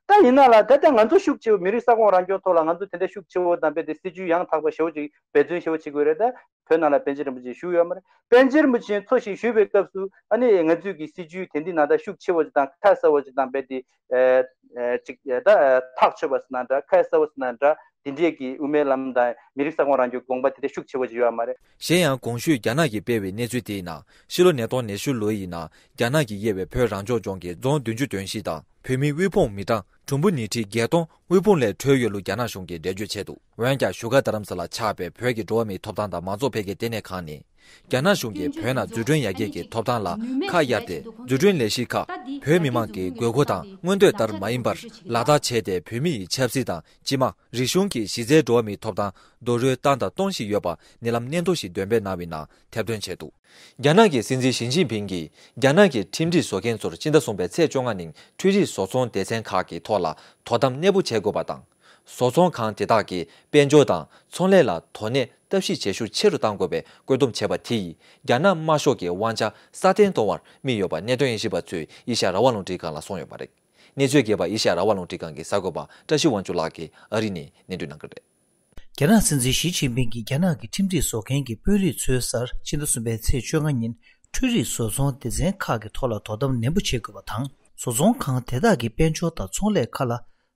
ད་ཡིན་ན་ལ་ད་ལྟ་ང་ཚོ་ཤུགས་ཆེ་བོ་མི་རིགས་ས་ཁོངས་རང་སྐྱོང་ཐོག་ལ་ང་ཚོ་དེ་འདྲ་ཤུགས་ཆེ་བོ་དང་རྦད་དེ་སྲིད་ཇུས་ཡང་དག་པ་ཞེ་བོ་ཅིག་འབད་བརྩོན་ཞེ་བོ་བྱེད་དགོས་རེད། ད་བོད་ནང་ལ་པཎ་ཆེན་རིན་པོ་ཆེ་བཞུགས་ཡོད་མ་རེད། པཎ་ཆེན་རིན་པོ་ཆེ་འཚོ་ཞིང་བཞུགས་པའི་སྐབས་སུ་ཨ་ནི་ང་ཚོས་ཀྱི་སྲིད་ཇུས་དེ་འདི་ནང་ད་ཤུགས་ཆེ་བོ་ཅིག་དང་ཁ་གསལ་བོ་ཅིག་དང་རྦད་དེ་ཨ་ཨ་ཅིག་ད་ཐག་ཆོད་པ་ཟེར་ན་འདྲ། ཁ་གསལ་བོ་ཟེར་ན་འདྲ། དེ་འདྲས་ཀྱི་དབུ་མའི་ལམ་དང་མི་རིགས་ས་ཁོངས་རང་སྐྱོང་དགོངས་པ་དེ་འདྲ་ཤུགས་ཆེ་བོ་ཅིག་ཡོད་མ་རེད། གཞན་ཡང་གོང་ཞུས་རྒྱ་ནག་གིས་སྤེལ་བའི་གནས་ཚུལ་དེའི་ནང་ཕྱི་ལོ་ཉིས་སྟོང་ཉི་ཤུ་ལོའི་ནང་རྒྱ་ནག་གིས་དབྱེ་བའི་བོད་རང་སྐྱོང་ལྗོངས་ཀྱི་རྫོང་བདུན་ཅུ་དོན་བཞི་དང་བོད་མིའི་དབུལ་ཕོངས་མི་གྲངས་གྲུང་པོ་ཉིས་ཁྲི་བརྒྱད་སྟོང་དབུལ་ཕོངས་ལས་གྲོལ་ཡོད་ལུགས་རྒྱ་ནག་གཞུང་གིས་འགྲེལ་བརྗོད་བྱས་འདུག་འོན་ཀྱང་བཞུགས་སྒར་རྡ་རམ་ས་ལར་ཆགས་པའི་བོད་ཀྱི་འགྲོ་བ་མིའི་ཐོབ་ཐང་དང་མང་གཙོ་འཕེལ་རྒྱས་ལྟེ་གནས་ཁང་ནས། རྒྱ་ནག་གཞུང་གིས་བོད་ནང་འཛུགས་སྐྲུན་ཡར་རྒྱས་ཀྱི་ཐོབ་ཐང་ལ་ཁ་གཡར་ཏེ་འཛུགས་སྐྲུན་ལས་གཞིའི་ཁག་བོད་མི་མང་གི་དགོས་མཁོ་དང་མངོན་འདོད་ལྟར་མ་ཡིན་པར་ལག་བསྟར་བྱས་ཏེ་བོད་མི་ཡི་ཆབ་སྲིད་དང་སྤྱི་དམངས། རིག་གཞུང་གི་གཞི་རྩའི་འགྲོ་བ་མིའི་ཐོབ་ཐང་རྡོག་རོལ་བཏང་དང་གཏོང་བཞིན་ཡོད་པ་ཉེ་ལམ་སྙན་ཐོ་ཞིག་འདོན་སྤེལ་གནང་བའི་ནང་ཐེར་འདོན་བྱས་འདུག་རྒྱ་ནག་གི་སྲིད་འཛིན་ཞི་ཅིན་ཕིང་གིས་རྒྱ་ནག་གི་ཁྲིམས་སྒྲིག་བཟོ་མཁན་ཚོར་ཕྱི་ཟླ་གསུམ་པའི་ཚེས་བཅོ་ལྔ་ཉིན་འཕྲུལ་རིག་བཟོ་ཚོང་སྡེ་ཚན་ཁག་གི་ཐོག་ལ་དོ་དམ་གནས་སྤོ་བྱེད་དགོས་པ་དང་། བཟོ་ཚོང་ཁང་དེ་དག་གིས་དཔལ་འབྱོར་དང་ཚོང་ལས་ལ་དོ་ནན་ལྟ་ཞིབ་བྱེད་ཤུགས་ཆེ་རུ་གཏང་དགོས་པའི་བཀོད་འདོམས་བྱས་པ་དེ་ཡིས་རྒྱ་ནག་དམར་ཤོག་གི་དབང་ཆ་སྲ་བརྟན་གཏོང་བར་དམིགས་ཡོད་པ་གནད་དོན་དབྱེ་ཞིབ་པ་ཚོས་ཨེ་ཤ་ཡ་རང་དབང་རླུང་འཕྲིན་ཁང་ལ་གསུངས་ཡོད་པ་རེད། གནས་ཚུལ་རྒྱས་པ་ཨེ་ཤ་ཡ་རང་དབང་རླུང་འཕྲིན་ཁང་གི་གསར་འགོད་པ་བཀྲ་ཤིས་དབང་ཕྱུག་ལགས་ཀྱིས་ཨ་རི་ནས་སྙན་སྒྲོན་གནང་གི་རེད། རྒྱ་ནག་སྲིད་འཛིན་ཞི་ཅིན་ཕིང་གིས་རྒྱ་ནག་གི་ཁྲིམས་སྒྲིག་བཟོ་མཁན་གྱི་དཔོན་རིགས་ཚོའི་སར་ཕྱི་ཟླ་གསུམ་པའི་ཚེས་བཅོ་ལྔ་ཉིན་འཕྲུལ་རིག་བཟོ་ཚོང་སྡེ་ཚན་ཁག་གི་ཐོག་ལ་དོ་དམ་ནན་པོ་བྱེད་དགོས་པ་དང་། བཟོ་ཚོང་ཁང་དེ་དག་གི་དཔལ་འབྱོར་དང་ཚོང་ལས་ཁག་ལ་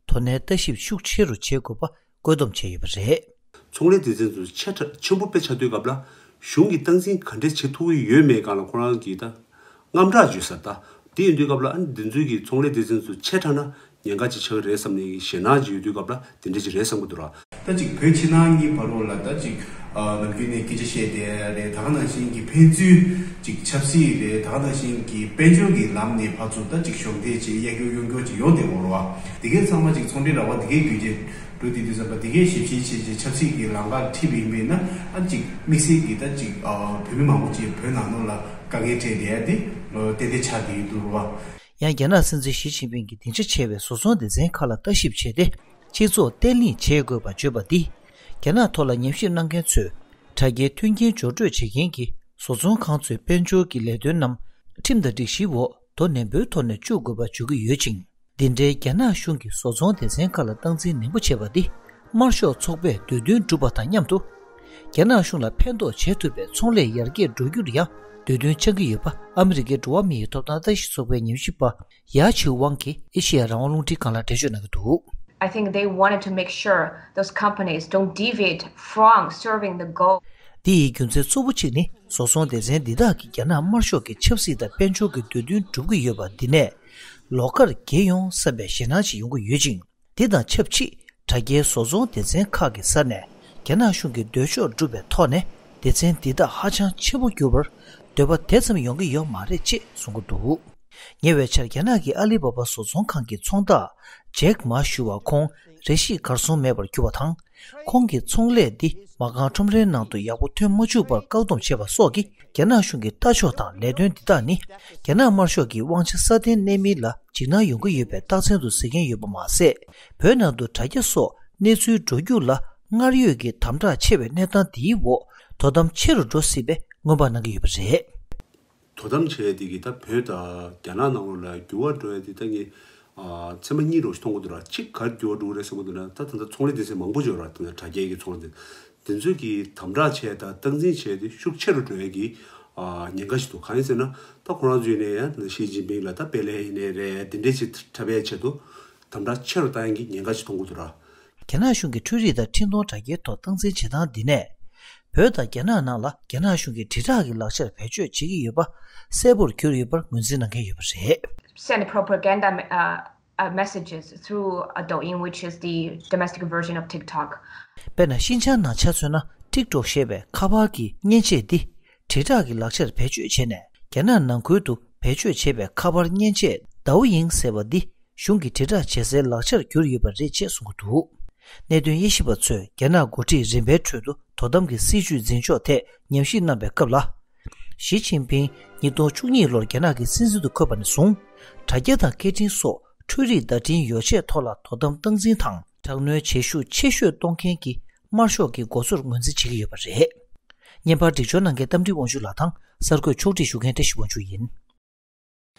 དོ་ནན་ལྟ་ཞིབ་ཤུགས་ཆེ་རུ་བྱེད་དགོས་པ་བཀོད་འདོམས་བྱས་ཡོད་པ་རེད། ཚོང་ལས་སྡེ་ཚན་ཚོ་ཆེ་དྲགས་ཆེན་པོ་དཔེ་ཆགས་དུས་སྐབས་ལ་གཞུང་གིས་སྟངས་འཛིན་ག་འདྲས་བྱེད་ཐུབ་ཀྱི་ཡོད་མེད་སྒང་ལ་ཁོ་རང་གིས་ད་དངངས་སྐྲག་བརྗོད་ས་ད། དེ་ཡིན་དུས་སྐབས་ལ་ཨ་ནི་འདི་ཚོའི་གི་ཚོང་ལས་སྡེ་ཚན་ཚོ་ཆེ་དྲགས་ན་ཉེན་ཁ་ཅིག་ཆགས་ཀྱི་རེད་བསམ་ནས་ཞེད་སྣང་ཅིག་ཡོད་དུས་སྐབས་ལ་དེ་འདྲས་ཅིག་རེད་བསམ་གྱི་འདུག་ར། ད་ཅིག་བོད་ཕྱི་ནང་གཉིས་བར་རོ་ལ་ད་ཅིག་ཨ་ནམ་རྒྱུན་ནས་སྐད་ཆ་བཤད་བསྡད་རེད། ད་ག་ནང་བཞིན་གྱི་ཕན་ཚུན་ཅིག་ཆབ་སྲིད་རེད། ད་ག་ནང་བཞིན་གྱི་དཔལ་འབྱོར་གྱི་ལམ་ནས་ཕར་ཚུར་ད་ཅིག་གཞོགས་འདེགས་ཅིག་གཡར་རྒྱུ་གཡོང་རྒྱུ་ཅིག་ཡོང་བསྡད་ཡོད་རེད་བ། དེ་གའི་ཚང་མ་ཅིག་ཚོང་འབྲེལ་ར་བ་དེ་གའི་རྒྱུ་རྐྱེན་འགྲོ་དེ་དུས་ཙམ་པ་དེ་གའི་ཞིབ་བཤེར་བྱས་བྱས་ཆབ་སྲིད་ཀྱི་ལམ་ཁ་ཁྲིད་པ་ཡིན་པས་ན་ཨ་ཅིག་དམིགས་བསལ་གྱི་ད་ཅིག་ཨ་བོད་མི་མང་པོ་ཅིག་བོད་ནང་ལོགས་ལ་དཀའ་ངལ་འཕྲད་བསྡད་ཡ་དེ་ཏན་ཏན་ཆགས་བསྡད་ཡོད་འདུག་རེད་བ། ཡང་རྒྱ་ནག་སྲིད་འཛིན་ཞི་ཅིན་ཕིང་གིས་སྡིངས་ཆ་ཆེ་བའི་བཟོ་ཚོང་སྡེ་ཚན་ཁག་ལ་ལྟ་ཞིབ་བྱས་ཏེ། སྤྱི་ཚོགས་བརྟན་ལྷིང་བྱེད་དགོས་པ་བརྗོད་པ་འདིས། རྒྱ་ནག་ཐོག་ལ་ཉམས་ཞིབ་གནང་མཁན་ཚོས། དྲ་རྒྱའི་མཐུན་རྐྱེན་སྦྱོར་སྤྲོད་བྱེད་མཁན་གྱི་བཟོ་ཚོང་ཁང་ཚོའི་དཔལ་འབྱོར་གྱི་ལས་དོན་རྣམས་ཁྲིམས་དང་སྒྲིག་གཞིའི་འོག་དོ་ནན་པོའི་ཐོག་ནས་བཅུག་དགོས་པ་བརྗོད་ཀྱི་ཡོད་ཅིང་། འདི་འདྲའི་རྒྱ་ནག་གཞུང་གི་བཟོ་ཚོང་སྡེ་ཚན་ཁག་ལ་སྟངས་འཛིན་ནན་པོ་བྱས་པ་འདི། དམར་ཤོག་ཚོགས་པས་འདོད་འདུན་བསྒྲུབས་པ་དང་མཉམ་དུ། རྒྱ་ནག་གཞུང་ལ་ཕན་ཐོགས་བྱེད་ཐུབ་པའི་ཚོང་ལས་ཡར་རྒྱས་འགྲོ་རྒྱུར་ཡང་འདོད་འདུན་བཅང་གི་ཡོད་པ་ཨ་མི་རི་ཀའི་འགྲོ་བ་མིའི་ཐོབ་ཐང་ལྟ་ཞིབ་ཚོགས་པའི་ཉམས་ཞིབ་པ་ཡ་ཆིའུ་ཝང་གིས་ཨེ་ཤེ་ཡ་རང་དབང་རླུང་འཕྲིན་ཁང་ལ་འགྲེལ་བརྗོད་གནང་གི་འདུག I think they wanted to make sure those companies don't deviate from serving the goal. འདི་ཡི་རྒྱུ་མཚན་གཙོ་བོ་གཅིག་ནི་བཟོ་ཚོང་སྡེ་ཚན་འདི་དག་གིས་རྒྱ་ནག་དམར་ཤོག་གི་ཆབ་སྲིད་དང་དཔལ་འབྱོར་གྱི་འདོད་འདུན་སྒྲུབ་ཀྱི་ཡོད་པ་འདི་ནས་ལོགས་ཀར་འགྱེལ་ཡོང་བསམ་པའི་ཞེད་སྣང་ཞིག་ཡོང་གི་ཡོད་ཅིང་། འདི་དང་ཆབས་ཅིག་དྲ་རྒྱའི་བཟོ་ཚོང་སྡེ་ཚན་ཁག་གི་སར་ནས་རྒྱ་ནག་གཞུང་གི་འདོད་ཕྱོགས་སྒྲུབ་པའི་ཐོག་ནས་སྡེ་ཚན་འདི་དག་ཧ་ཅང་ཆེན་པོ་འགྱུར་བར་འདོད་པ་དེ་ཙམ་ཡོང་གི་ཡོད་མ་རེད་ཅེས་གསུང་གི་འདུག་ཉེ་བའི་ཆར་རྒྱ་ནག་གི་ཨ་ལི་བྷ་བྷ་བཟོ་ཚོང་ཁང་གི་ཚོང་བདག་ཇེག་མ་ཞུ་བ་ཁོང་རེ་ཞིག་གར་སོང་མེད་པར་གྱུར་བ་དང་། ཁོང་གི་ཚོང་ལས་འདི་མ་རྐང་ཁྲོམ་རའི་ནང་དུ་ཡག་པོ་ཐོན་མ་བཅུག་པར་བཀག་སྡོམ་བྱས་པ་སོགས་ཀྱིས་རྒྱ་ནག་གཞུང་གི་ལྟ་ཕྱོགས་དང་ལས་དོན་འདི་དག་ནི་རྒྱ་ནག་དམར་ཤོག་གི་དབང་ཆ་སྲ་བརྟན་གནས་མིན་ལ་འཇིགས་སྣང་ཡོང་གི་ཡོད་པའི་རྟགས་མཚན་དུ་གཟིགས་མཁན་ཡོད་པ་མ་ཟད། བོད་ནང་དུ་དྲ་རྒྱ་སོགས་གནས་ཚུལ་འགྲོ་རྒྱུགས་ལ་སྔར་ཡོད་ཀྱི་དམ་དྲག་ཆེ་བའི་གནས་སྟངས་འདིའི་འོག་དོ་དམ་ཆེ་རུ་འགྲོ་སྲིད་པའི་སྔོན་དཔག་གནང་གི་ཡོད་པ་རེད། དོ་དམ་བྱས་ཏེ་གི་ད་བོད་དང་རྒྱ་ནག་ནང་ལོགས་ལ་འགྱུར་བ་འགྲོ་ཡ་དེ་ད་ངས་ཨ་ཚད་མ་གཉིས་རོགས་ཤིག་མཐོང་གི་འདུག་ར། གཅིག་ག་རེ་འགྱུར་བ་འགྲོ་གི་རེད་ཟེར་གི་འདུག་ན། ད་ད་ལྟ་ཚོང་ལས་སྡེ་ཚན་མང་པོ་ཅིག་ཡོད་ར། ད་དྲ་རྒྱའི་གི་ཚོང་ལས་སྡེ་ཚན་དེ་ཚོས་གི་དམ་དྲག་བྱས་དང་སྟངས་འཛིན་བྱས་ཏེ་ཤུགས་ཆེ་རུ་འགྲོ་ཡ་གི་ཨ་ཉེན་ཁ་ཞིག་འདུག་གང་ཡིན་ཟེར་ན་ད་ཁོ་རང་ཚོས་ནས་ཡང་ཞི་ཅིན་ཕིང་ལ་ད་དཔེ་ལེན་ཡིན་ནའི་རེད། དེ་འདྲས་ཞིག་འཁྲབ་པའི་ཆེད་དུ་དམ་དྲག་ཆེ་རུ་བཏང་ཡ་གི་ཉེན་ཁ་ཞིག་མཐོང་གི་འདུག་ར། རྒྱ་ནག་གཞུང་གིས་འཕྲུལ་རིག་དང་འཕྲིན་གཏོང་དྲ་རྒྱའི་ཐོག་སྟངས་འཛིན་བྱེད་སྟངས་འདི་ནས། བོད་དང་རྒྱ་ནག་ནང་ལ་རྒྱ་ནག་གཞུང་གིས་དྲིལ་བསྒྲགས་ཀྱི་ལག་ཆར་བེད་སྤྱོད་བྱེད་ཀྱི་ཡོད་པ་གསལ་པོར་གྱུར་ཡོད་པར་ངོས་འཛིན་གནང་མཁན་ཡོད་པ་རེད། Send propaganda uh, uh, messages through uh, Douyin, which is the domestic version of TikTok. དཔེར་ན་ཤིན་ཅང་ནང་ཆ་མཚོན་ན་ཊིག་ཊོག་ཞེས་པའི་ཁ་པར་གྱི་མཉེན་ཆས་འདི་དྲིལ་བསྒྲགས་ཀྱི་ལག་ཆར་བེད་སྤྱོད་བྱས་ནས་རྒྱ་ནག་ནང་ཁུལ་དུ་བེད་སྤྱོད་བྱས་པའི་ཁ་པར་མཉེན་ཆས་Douyin ཟེར་བ་འདི། གཞུང་གིས་དྲིལ་བསྒྲགས་བྱེད་སའི་ལག་ཆར་གྱུར་ཡོད་པ་རེད་ཅེས་གསུངས་ཀྱི་འདུག་གནད་དོན་དབྱེ་ཞིབ་པ་ཚོས་རྒྱ་ནག་འགོ་ཁྲིད་རིམ་པའི་ཁྲོད་དུ་དོ་དམ་གྱི་སྲིད་བྱུས་འཛིན་ཕྱོགས་ཐད་ཉམས་ཞིབ་གནང་པའི་སྐབས་ལ། ཞི་ཅིན་ཕིང་ཉིས་སྟོང་བཅུ་གཉིས་ལོར་རྒྱ་ནག་གི་སྲིད་འཛིན་དུ་འཁོད་པ་ནས་བཟུང་། དྲ་རྒྱ་དང་སྐད་འཕྲིན་སོགས་ འཕྲུལ་རིག་བརྡ་འཕྲིན་ཡོ་ཆས་ཐོག་ལ་དོ་དམ་སྟངས་འཛིན་དང་དྲག་གནོན་བྱེད་ཤུགས་ཆེ་ཤོས་གཏོང་མཁན་གྱི་དམར་ཤོག་གི་འགོ་གཙོར་ངོས་འཛིན་བྱེད་ཀྱི་ཡོད་པ་རེད། བརྙན་པར་སྒྲིག་སྦྱོར་གནང་མཁན་རྟ་མགྲིན་དབང་ཕྱུག་ལགས་དང་གསར་འགོད་ཕྱོགས་སྒྲིག་ཞུ་མཁན་བཀྲ་ཤིས་དབང་ཕྱུག་ཡིན།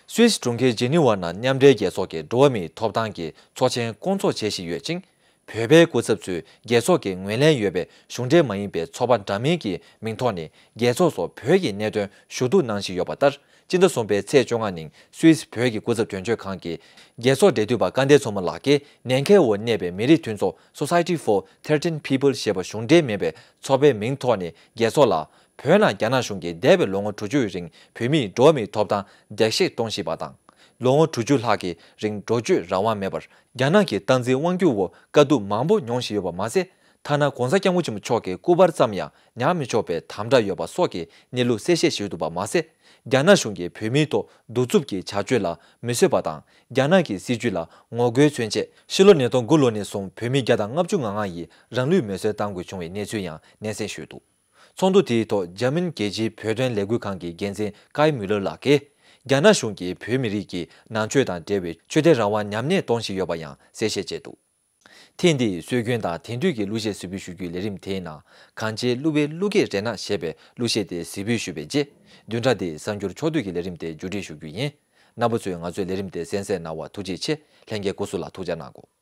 སུད་སི་གྲོང་ཁྱེར་ཇི་ནི་ཝ་ནང་མཉམ་འབྲེལ་རྒྱལ་ཚོགས་ཀྱི་འགྲོ་བ་མིའི་ཐོབ་ཐང་གི་ཚོགས་ཆེན་བསྐོང་ཚོགས་བྱེད་བཞིན་ཡོད་ཅིང་། བོད་པའི་སྐུ་ཚབ་ཚོས་རྒྱལ་ཚོགས་ཀྱི་ངོས་ལེན་ཡོད་པའི་གཞུང་འབྲེལ་མ་ཡིན་པའི་ཚོགས་པ་འདྲ་མིན་གྱི་མིང་ཐོག་ནས་རྒྱལ་ཚོགས་སུ་བོད་ཀྱི་གནད་དོན་ཞུ་གཏུག་གནང་བཞིན་ཡོད་པ་ལྟར། སྤྱི་ཟླ་གསུམ་པའི་ཚེས་བཅོ་ལྔ་ཉིན་སུད་སི་བོད་ཀྱི་སྐུ་ཚབ་དོན་གཅོད་ཁང་གིས་རྒྱལ་ཚོགས་འབྲེལ་མཐུད་པ་སྐལ་ལྡན་མཚོ་མོ་ལགས་ཀྱིས་ནན་ཁའེ་འོག་གནས་པའི་མི་རིགས་མཐུན་ཚོགས་Society for Thirteen People ཞེས་པ་གཞུང་འབྲེལ་མིན་པའི་ཚོགས་པའི་མིང་ཐོག་ནས་རྒྱལ་ཚོགས་ལ། བོད་ནང་རྒྱ་ནག་གཞུང་གིས་འདས་པའི་ལོ་ངོ་དྲུག་ཅུའི་རིང་བོད་མིའི་འགྲོ་བ་མིའི་ཐོབ་ཐང་བརྡལ་བཤིག་གཏོང་བཞིན་པ་དང་། ལོ་ངོ་དྲུག་ཅུ་ལྷག་གི་རིང་འགྲོ་སྐྱོད་རང་དབང་མེད་པར་རྒྱ་ནག་གི་སྟངས་འཛིན་དབང་སྒྱུར་འོག་དཀའ་སྡུག་མང་པོ་མྱོང་བཞིན་ཡོད་པ་མ་ཟད། ཐ་ན་༧གོང་ས་༧སྐྱབས་མགོན་ཆེན་པོ་མཆོག་གི་སྐུ་པར་ཙམ་ཡང་ཉར་མི་ཆོག་པའི་དམ་དྲག་ཡོད་པ་སོགས་ཀྱི་གནས་ལུགས་གསལ་བཤད་ཞུས་འདུག་པ་མ་ཟད། རྒྱ་ནག་གཞུང་གིས་བོད་མིའི་ཐོག་གདུག་རྩུབ་ཀྱི་བྱ་སྤྱོད་ལ་མི་བཟོད་པ་དང་། རྒྱ་ནག་གི་སྲིད་བྱུས་ལ་ངོ་རྒོལ་མཚོན་ཆེད། ཕྱི་ལོ་ཉིས་སྟོང་དགུ་ལོ་ནས་བཟུང་བོད་མི་བརྒྱ་དང་ལྔ་བཅུ་ང་ལྔ་ཡིས་རང་ལུས་མེར་སྲེག་བཏང་དགོས་བྱུང་བའི་གནས་ཚུལ་ཡང་སྙན་སེང་ཞུས་འདུག། ཚོགས་འདུ་དེའི་ཐོག་འཇར་མན་རྒྱལ་སྤྱིའི་བོད་དོན་ལས་འགུལ་ཁང་གི་འགན་འཛིན་ཀའི་མུ་ལར་ལགས་ཀྱིས། རྒྱ་ནག་གཞུང་གིས་བོད་མི་རིགས་ཀྱི་ནང་ཆོས་དང་འབྲེལ་བའི་ཆོས་དད་རང་དབང་ཉམས་ཉེས་གཏོང་བཞིན་ཡོད་པ་ཡང་གསལ་བཤད་བྱས་འདུག། ཐེངས་འདིའི་སྲོལ་རྒྱུན་དང་དེང་དུས་ཀྱི་གླུ་གཞས་གཟིགས་འབུལ་ཞུ་རྒྱུའི་ལས་རིམ་དེའི་ནང་། གངས་ཅན་གླུ་བའི་གླུ་སྐད་རེ་ན་ཞེས་པའི་གླུ་གཞས་དེ་གཟིགས་འབུལ་ཞུས་པའི་རྗེས། བདུན་ཕྲག་འདིའི་གསར་འགྱུར་ཕྱོགས་བསྡུས་ཀྱི་ལས་རིམ་དེ་མཇུག་སྒྲིལ་ཞུ་རྒྱུ་ཡིན། རྣམ་པ་ཚོས་ང་ཚོའི་ལས་རིམ་དེ་གསན་གཟིགས་གནང་བར་ཐུགས་རྗེ་ཆེ། ལྷན་རྒྱས་སྐུ་གཟུགས་ལ་ཐུགས་ཅག་གནང་གོ།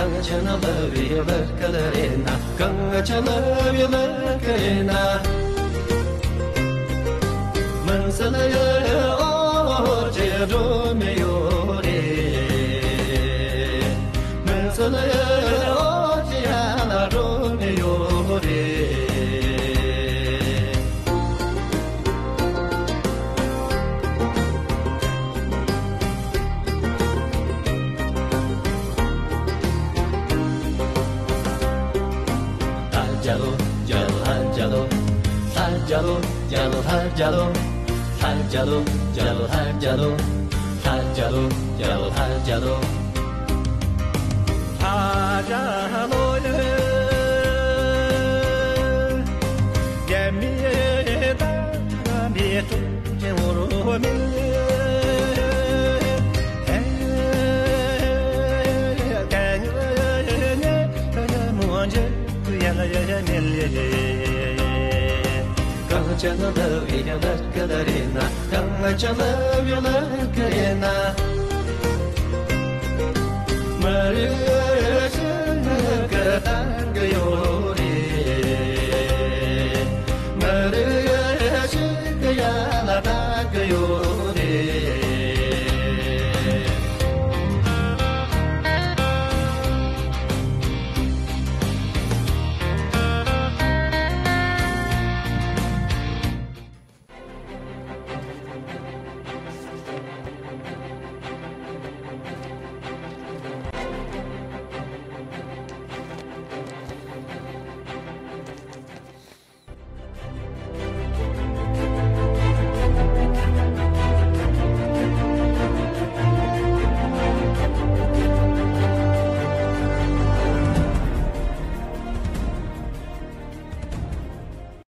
གངས་ཅན་གླུ་བའི་གླུ་སྐད་རེ་ན། གངས་ཅན་གླུ་བའི་གླུ་སྐད་རེ་ན། མུན་སེལ་ཡུལ་འོག་ཅིག་འགྲོ་མི་ཡོད་རེད། མུན་སེལ་ཡུལ་འོག་ཅིག་ཡར་ལ་འགྲོ་མི་ཡོད་རེད། གངས་ཅན་གླུ་བའི་གླུ་སྐད་རེ་ན། གངས་ཅན་གླུ་བའི་གླུ་སྐད་རེ་ན། མི་རིགས་ཤིག་གི་ད་